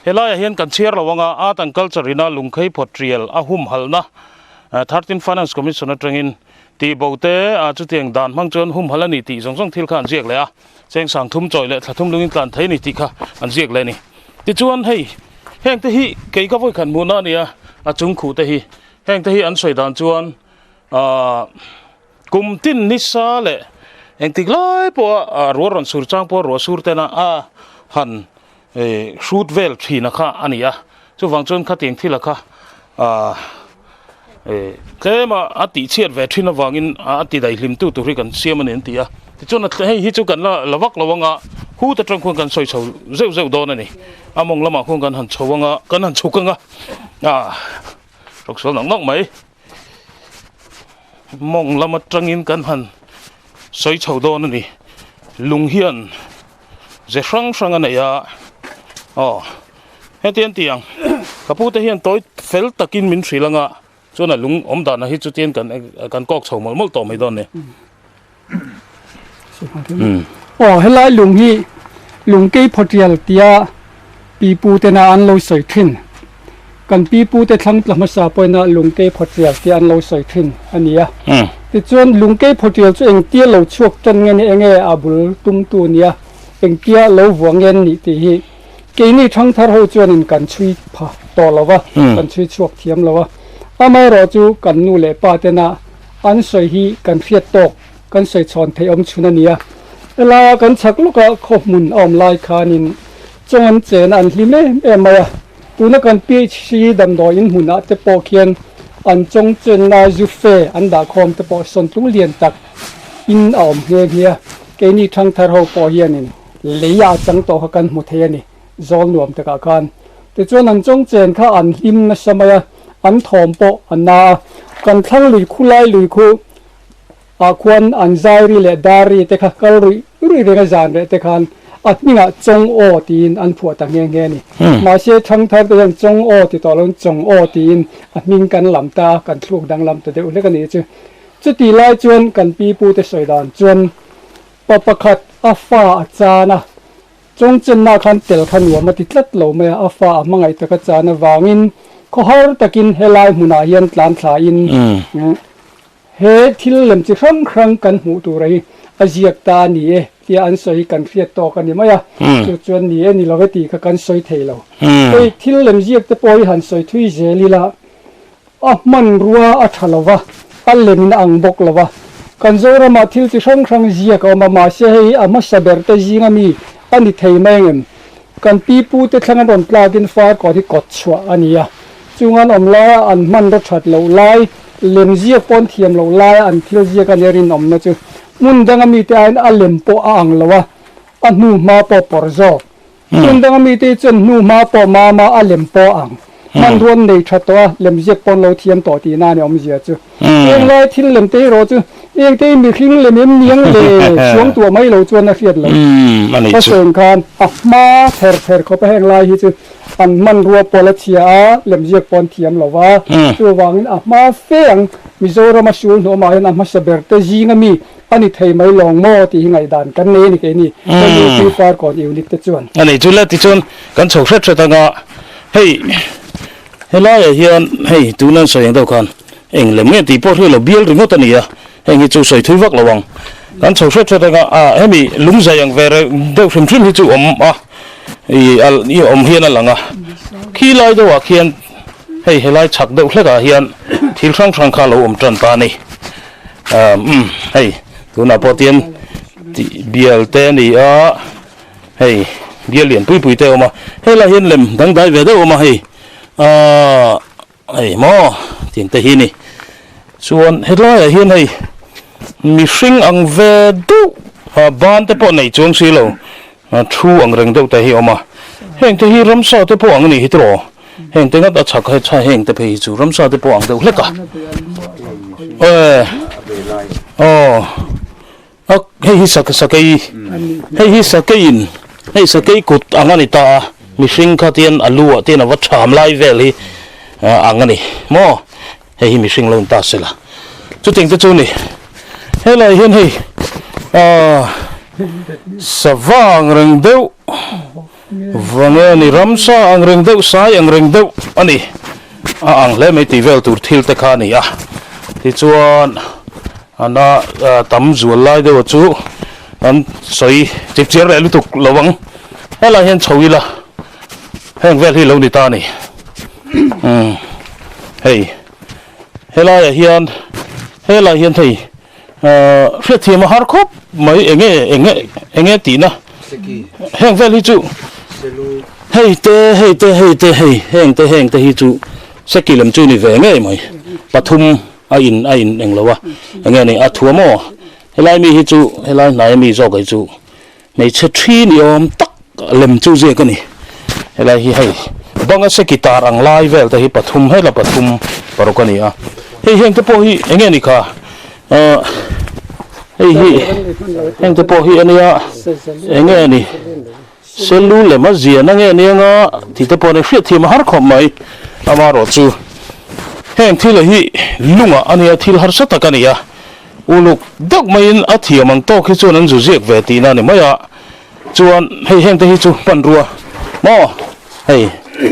helaiah hian kan chhiar lo anga Art and Culture ina lungkhei phawtrial a humhalna 13 Finance Commission atangin tihbo te ah chutiang dan hmang chuan humhal a ni tih zawng zawng thil kha an ziak leh a, cheng sang thum chawi leh thla thum lungin tlan thei a ni tih kha an ziak leh a ni. Tichuan hei heng te hi kei ka vawi khat hmuhna a ni a, a chung khuh te hi heng te hi an sawi dan chuan ah Kum tin nisa leh engtik lai pawha a ruah rawn sur chang pawha ruah sur tena a han hrut vel thin a kha a ni a, chuvang chuan khatiang thil a kha tlem a a tih chhiat ve thin avangin a ti daihlim tu tur hi kan siam a ni an ti a, tichuan hei hi chu kan la la vak lo anga hut atang khuan kan sawi chho zeuh zeuh dawn a ni, a mawng lamah khuan kan han chho anga kan han chhuk anga ah hrawksual nawk nawk mai. Mawng lam atangin kan han sawi chho dawn a ni. Lung hian ze hrang hrang a nei a, aw heti an ti ang ka pu te hian tawi fel takin min hrilh anga chuan a lung awm danah hi chutiang kan kan kawk chho mawlh mawlh tawh mai dawn a ni. Aw helai lung hi lungkei phawtial tia pipu tena an lo sawi thin. Kan pipu te thlang tla hmasa pawhina lungkei phawtial tia an lo sawi thin a ni a. Tichuan lungkei phawtial chu engtia lo chhuak tan nge ni enge a bul tumtu nia engtia lo vuah nge an nih tih hi keini thangthar ho chuanin kan chhui pha tawh lo va, kan chhui chhuak thiam lo a. Amaherawhchu kan nu leh pa tena An sawi hi kan hriat tawk, kan sawi chhawn theih awm chhun a ni a. Helaia kan chhak lawka khaw hmun a awm lai khanin chawng an chen a an hlim em em mai a. Tuna kan PHC damdawi in hmunah te pawh khian an chawng chenna zu fe an dah khawm te pawh sawntlung lian tak in a awm nghe nghe a. Keini thangthar ho pawh hianin lei ah chang tawh kha kan hmu thei a ni. Zawl nuam takah khan. Tichuan an chawng chen kha an hlim nasa mai a, an thawm pawh a na a. Kan thlang lui khu lai lui khu ah khuan an zairi leh dari te kha kal ruih ruih reng a zan reh te khan a hmingah Chawng Aw tiin an phuah ta nghe nghe a ni. Mahse thangthar te hian Chawng Aw ti tawh loin Chawng Aw tiin a hming kan lam ta a, kan thluk danglam ta deuh hlek a nih chu. Chutih lai chuan kan pi pu te sawi dan chuan pa pakhat a fa a chan a, Chawngchenna khan tel kha nuam a ti tlat lo mai a, a fa a hmangaih taka chan avangin khawhar takin helai hmunah hian tlan thlain he thil lem chi hrang hrang kan hmuh tur hi a ziak ta a ni e tia an sawi hi kan hriat tawk a ni mai a, chu chuan ni e ni lo e tih kha kan sawi thei lo. Hei thil lem ziak te pawh hi han sawi thui zel ila a hmanrua a tha lo va, a lemin a ang bawk lo va. Kan Zoramah thil chi hrang hrang ziak a awm a, mahse hei hi a hmasa ber te zinga mi a ni thei mai angem? Kan pi pu te thlang an rawn tlakin Farkawn hi kawt chhuah a ni a, chung an awm laia an hmanraw that loh lai, lem ziak pawh an thiam loh laia an thil ziak a nia rinawmna chu hmun danga mite aiin a lem pawh a ang lo a, a hnu hma pawh pawr zawk. Hmun danga mite hi chuan hnu hma pawh mama a lem pawh ang. Hmanrua an nei tha tawh a, lemziak pawh an lo thiam tawh tihna a ni awmzia chu. Eng lai thil lem te erawh chu eng te hi mihring lem em niang le suang tuah mai lo chuan a hriat loh. Ka sawi khan a hma ther ther khawp a heng lai hi chu an hmanrua pawh la chhia a, lemziak pawh an thiam lo va. Chuvangin a hma fe ang Mizorama sul hnawmah hian a hmasa ber te zinga mi A ni thei mai lawng maw tih hi ngaihdan kan nei a ni keini WP Farkawn unit te chuan. A nei chu le tichuan kan chho hret hret anga hei helaiah hian hei tuna an sawi ang deuh khan eng lem nge tih pawh hriat lo bial ringawt a ni a, heng hi chu sawi thui vak lo ang. Kan chho hret hret anga ah hemi lungzai ang ve deuh hrim hrim hi chu awm a ih a awm hian a lang a, khi lai deuhah khian hei helai chhak deuh hlekah hian thil hrang hrang kha a lo awm tan ta a ni. Umm hei tunah pawh tian tih bial te a ni a hei bial lian pui pui te a awm a helaiah hian lem dangdai ve deuh a awm a hei ahh hei maw tin te hi a ni chuan helaiah hian hei mihring ang ve deuh ah ban te pawh nei chuang si lo thu ang reng deuh te hi a awm a heng te hi ramsa te pawh ang a nih hi tiraw. Heng te ngat a chhak he chha heng te phei hi chu ramsa te pawh ang deuh hlek a. Aw a hei hi sak sakei hei hi sakei in hei sakei kut ang a ni ta a mihring kha tian a lu ah tian a va tham lai vel hi ang a ni maw hei hi mihring lo ni ta se la chutiang te chu ni helai hian hei ah sava ang reng deuh. Vange a ni, ramsa ang reng deuh, sai ang reng deuh a ni. A ang hle mai tih vel tur thil te kha a ni a. Tichuan ana tam zual lai deuha chu an sawi chip chiar leh lutuk lo ang. Helai hian chho ila heng vel hi lo ni ta a ni. Umm hei helaiah hian helai hian hei Hriatthiam a har khawp mai enge enge enge tihna heng vel hi chu hei te hei te hei te hei heng te heng te hi chu seki lem chu ni ve ngei mai pathum a in a in englo a enge ni a thuam aw helai mi hi chu helai hnai ami zawk hi chu hmeichhe thi ni awm tak lem chu ziak a ni helai hi hei banga seki tar ang lai vel te hi pathum hela pathum paruk a ni a hei heng te pawh hi enge ni kha ahh hei hi heng te pawh hi a nia enge ni selu lem a zian a nge nia nga tih te pawh a ni hriatthiam a har khawp mai amaherawhchu heng thil hi lungah a nia thil harsa tak a ni a. Uluk deuh maiin a thiam ang tawk hi chuan an zu ziak ve tihna a ni mai a, chuan hei hengte hi chu hmanrua maw hei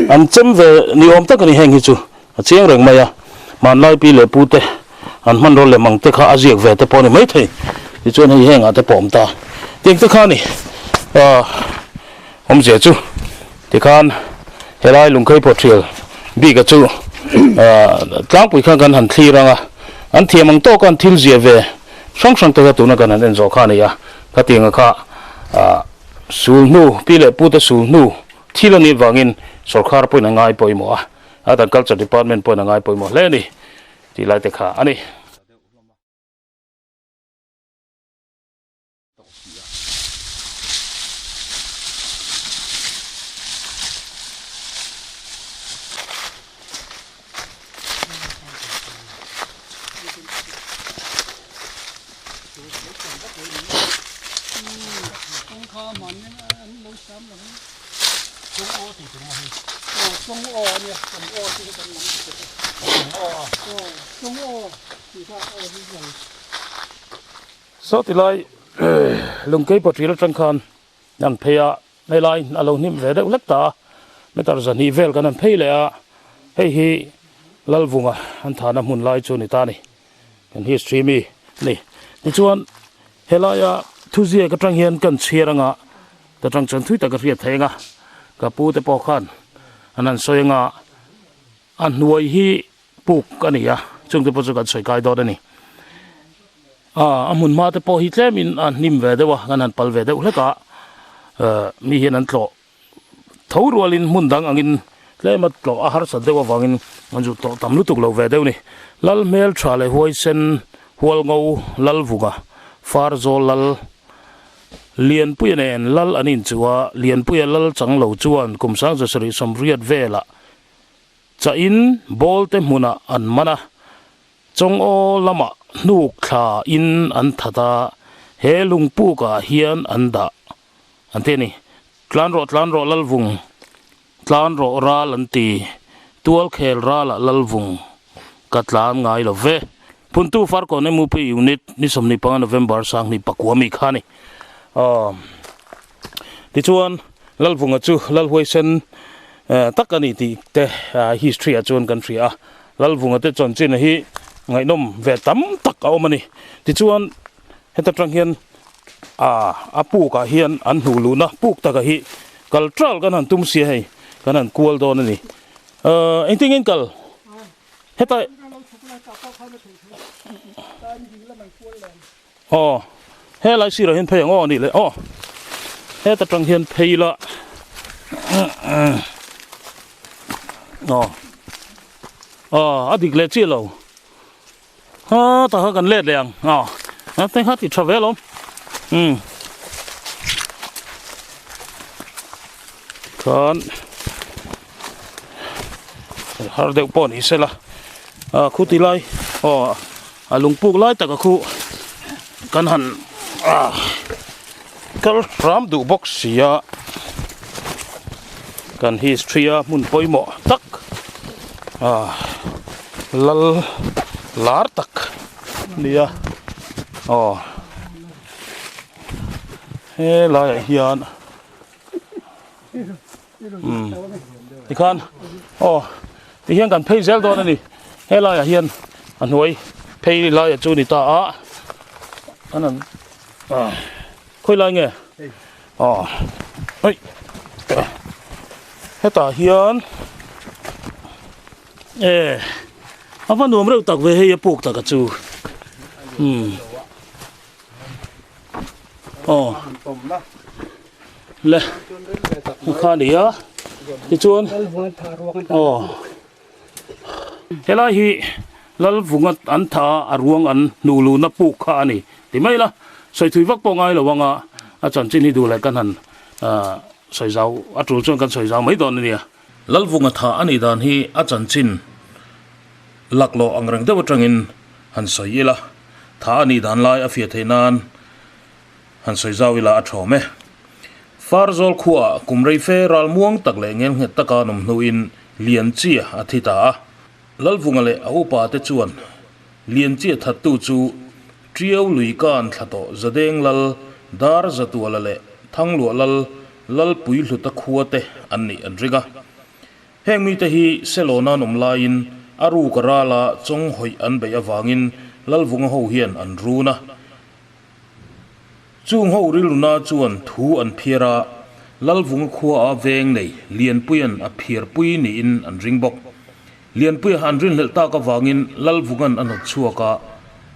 an chem ve ni awm tak a ni heng hi chu a chiang reng mai a, hmanlai pi leh pu te an hmanraw lem ang te kha a ziak ve te pawh a ni maithei tichuan hei hengah te pawh a awm ta tiang te kha a ni ah awmzia chu tikhan helai lungkhei pawhṭhial bika chu tlangpui khan kan han thlir ang a, an thiam ang tawka an thil ziah ve hrang hrang te kha tuna kan han en zawh kha a ni a, khatianga kha sul hnu pi leh pute sul hnu thil a nih vangin sawrkhar pawhin a ngai pawimawh a, Art and Culture Department pawhin a ngai pawimawh hle a ni tih lai te kha a ni. Saw ti lai lungkei pawhṭil aṭang khan an phei a, helai a lo hnim ve deuh hlek ta a, meter zahnih vel kan han phei leh a, hei hi Lalvunga an thahna hmun lai chu a ni ta a ni, kan history mi a ni. Tichuan helaia thuziak aṭang hian kan chhiar anga ta ṭang chuan thui tak a hriat theih anga ka pu te pawh khan an han sawi anga a hnuai hi puk a ni a, chungte pawh chu kan sawi kai dawn a ni. A hmun hma te pawh hi tlemin a hnim ve deuh a, kan han pal ve deuh hlek a, mi hian an tlawh tho rualin hmun dang angin tlema tlawh a harsat deuh avangin an zut tlawh tam lutuk lo ve deuh a ni. Lal hmel tha leh huaisen Hualngo Lalvunga Farzawl Lal Lianpuia nen Lal an inchuh a, Lianpuia Lal chang lo chuan kum 1780 velah chahin Bawlte hmunah an man a, Chawngaw lamah hnuk thla in an that a, he lungpuk ah hian an dah an ti a ni. Tlan rawh tlan rawh Lalvung, tlan rawh ral an ti, tualkhel ralah Lalvung ka tlan ngai lo ve. Phuntu Farkawn MUP Unit ni 25 November 2009 mi kha a ni. Aw tichuan Lalvunga chu Lalhuaisen tak a ni tih te history ah chuan kan hria a. Lalvunga te chanchin hi ngaihnawm ve tam tak a awm a ni. Tichuan heta tang hian ah a puk ah hian an hnuh luhna puk taka hi kal tral kan han tum sia hei kan han kual dawn a ni. Ahh engtin nge kal heta aw helai sirah hian phei ang aw a nih leh aw heta tang hian phei ila aw aw a dik leh chiah lo ha tah kha kan let leh ang aw a te kha ti tha ve alawm um khan har deuh pawh ni sela a khu ti lai aw A lungpuk lai taka khu kan han kal hram duh bawk si a, kan history a hmun pawimawh tak lal lar tak a ni a, aw helaiah hian umm tikhan aw tihian kan phei zel dawn a ni helaiah hian a hnuai phei laiah chu a ni ta a an an ah khawi lai nge aw hei hetah hian e a va nuam reuh tak ve hei a puk taka chu umm aw. Le kha a ni a tichuan aw helai hi Lalvunga an tha a ruang an hnuh luhna puk kha a ni ti mai la sawi thui vak pawh ngai lo anga a chanchin hi duh leh kan han ah sawi zau a tul chuan kan sawi zau mai dawn a nia. Lalvunga tha a nih dan hi a chanchin laklawh ang reng deuh atangin han sawi ila tha a nih dan lai a fiah theih nan Han sawi zau ila a thawm e. Farzawl khuaah kum rei fe ral muang tak leh ngel nghet taka an awm hnuin Lianchia a thi ta a. Lalvunga leh a upa te chuan Lianchia thattu chu Tiau lui kan thla tawh Zadeng Lal, Dar Zatuala leh Thangluah Lal, Lalpui Hluta khua te an nih an ring a. Heng mite hi Selawna an awm laiin a ruk a rala chawng hawih an beih avangin Lalvunga ho hian an run a. Chung ho rilruna chuan thu an phiar a, Lalvunga khua a veng nei Lianpuia'n a phiarpui niin an ring bawk. Lianpuia an rinhlelh tak avangin Lalvunga'n a hnawt chhuak a,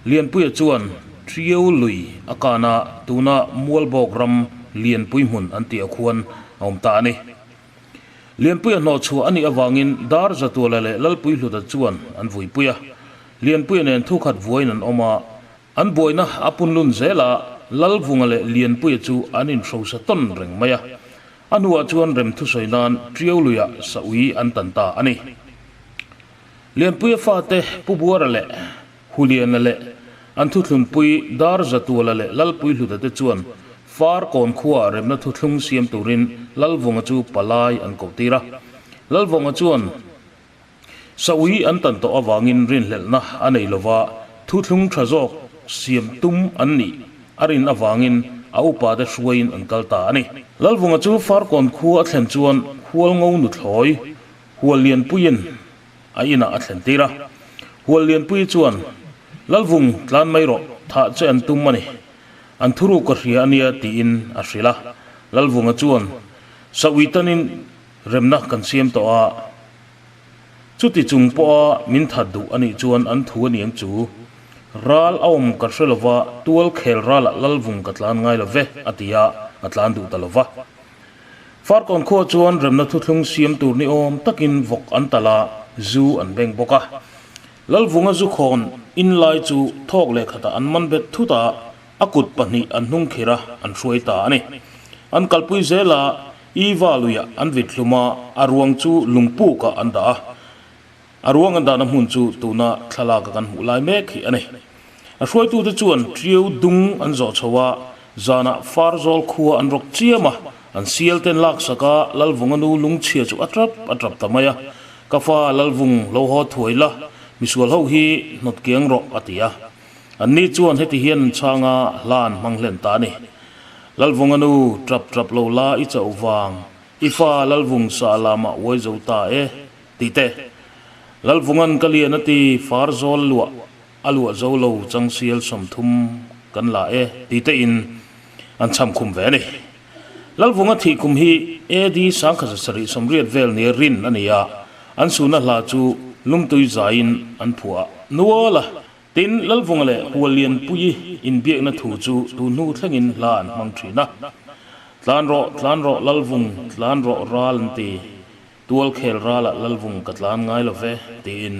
Lianpuia chuan Ṭiau lui a kan a, tuna Mualbawk ram Lianpui hmun an tih ah khuan a awm ta a ni. Lianpuia hnawh chhuah a nih avangin Dar Zatuala leh Lalpuihluta chuan an vuipui a, Lianpuia nen thukhat vuain an awm a, An buaina a punlun zel a, Lalvunga leh Lianpuia chu an inhrosa tawn reng mai a. A hnuah chuan rem thusawi nan Ṭiau luiah saui an tan ta a ni. Lianpuia fate Pu Buara leh Huliana leh an thuthlunpui Dar Zatuala leh Lalpuihluta te chuan Farkawn khuaah remna thuthlung siam turin Lalvunga chu palai an kohtir a. Lalvunga chuan Saui an tan tawh avangin rinhlelhna a nei lova, thuthlung tha zawk siam tum an nih a rin avangin a upate hruaiin an kal ta a ni. Lalvunga chu Farkawn khua a thlen chuan Hualngo nuthlawi Huallianpuiin a inah a thlen tir a. Huallianpui chuan, Lalvung, tlan mai rawh, thah che an tum a ni. An thuruk ka hria a nia tiin a hrilh a. Lalvunga chuan, Saui tanin Remna kan siam tawh a, chuti chung pawha min that duh a nih chuan an thu a niang chu. Ral a awm ka hre lova, tual khel ralah Lalvung ka tlan ngai lo ve, a ti a, a tlan duh ta lova. Farkawn khua chuan remna thuthlung siam tur ni awm takin vawk an talh a, zu an beng bawk a. Lalvunga zu khawn in lai chu thawk leh khatah an man bet thut a, a kut pahnih an hnung khirh a, an hruai ta a ni. An kalpui zel a, Iva luiah an vit hlum a, a ruang chu lungpukah an dah a. A ruang an dahna hmun chu tuna thlalaka kan hmuh lai mek hi a ni. A hruaitute chuan ṭiau dung an zawh chho a, zanah Farzawl khua an rawk chiam a, an sial ten laksak a, Lalvunga nu lungchhia chu a tap a tap ta mai a, Ka fa Lalvung lo haw thuai la, misual ho hi hnawt kiang rawh a ti a. Anni chuan heti hian an chhang a, hla an hmang hlen ta a ni. Lalvunga nu tap tap lo la i chauh vang, i fa Lalvung sa lamah uai zo ta e. Ti teh, Lalvunga'n ka lian a ti, far zawl luah a luah zo lo changsial 30 kan la e ti tein an chham khum ve a ni. Lalvunga thih kum hi AD 1780 vel nia rin a ni a, an suhna hla chu lumtui zaiin an phuah nual a. Tin, Lalvunga leh Huallianpuii inbiakna thu chu tun hnu thlengin hla an hmang thin a. Tlan rawh, tlan rawh Lalvung, tlan rawh ral an ti. Tual khel ralah Lalvung ka tlan ngai lo ve, tiin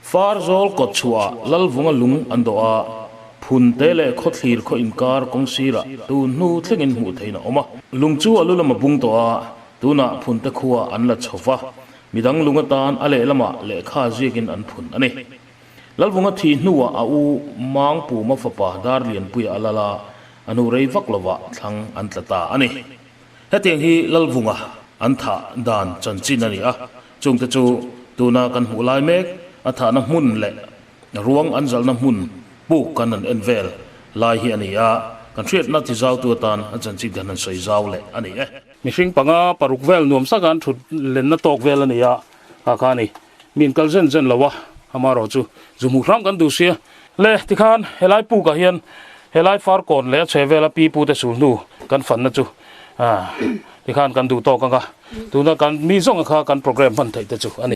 Farzawl kawt chhuahah Lalvunga lung an dawh a, Phunte leh Khawthlir khaw inkar kawng sirah tun hnu thlengin hmuh theihin a awm a. Lung chu a lu lam a bung tawh a, tunah Phunte khua an la chho va, midang lung atan a lehlamah lehkha ziakin an phun a ni. Lalvunga thih hnuah a u Mangpuma fapa Darlianpuia a lal a, a hnu rei vak lovah thlang an tla ta a ni. Hetiang hi Lalvunga an thah dan chanchin a ni a, chungte chu tuna kan hmuh lai mek a thahna hmun leh ruang an zalhna hmun puk kan han en vel lai hi a ni a, kan hriatna ti zautu atan a chanchin kan han sawi zau leh a ni e. Mihring panga paruk vel nuam saka an thut lenna tawk vel a ni a, kha kha a ni. Min kal zen zen lo a, amaherawh chu zu hmuh hram kan duh sia. Le, tikhan helai pukah hian helai farkawn leh a chhe vela pi pute sul hnu kan fanna chu tikhan kan duh tawk ang a, tuna kan mi zawnga kha kan programme hman theih te chu a ni.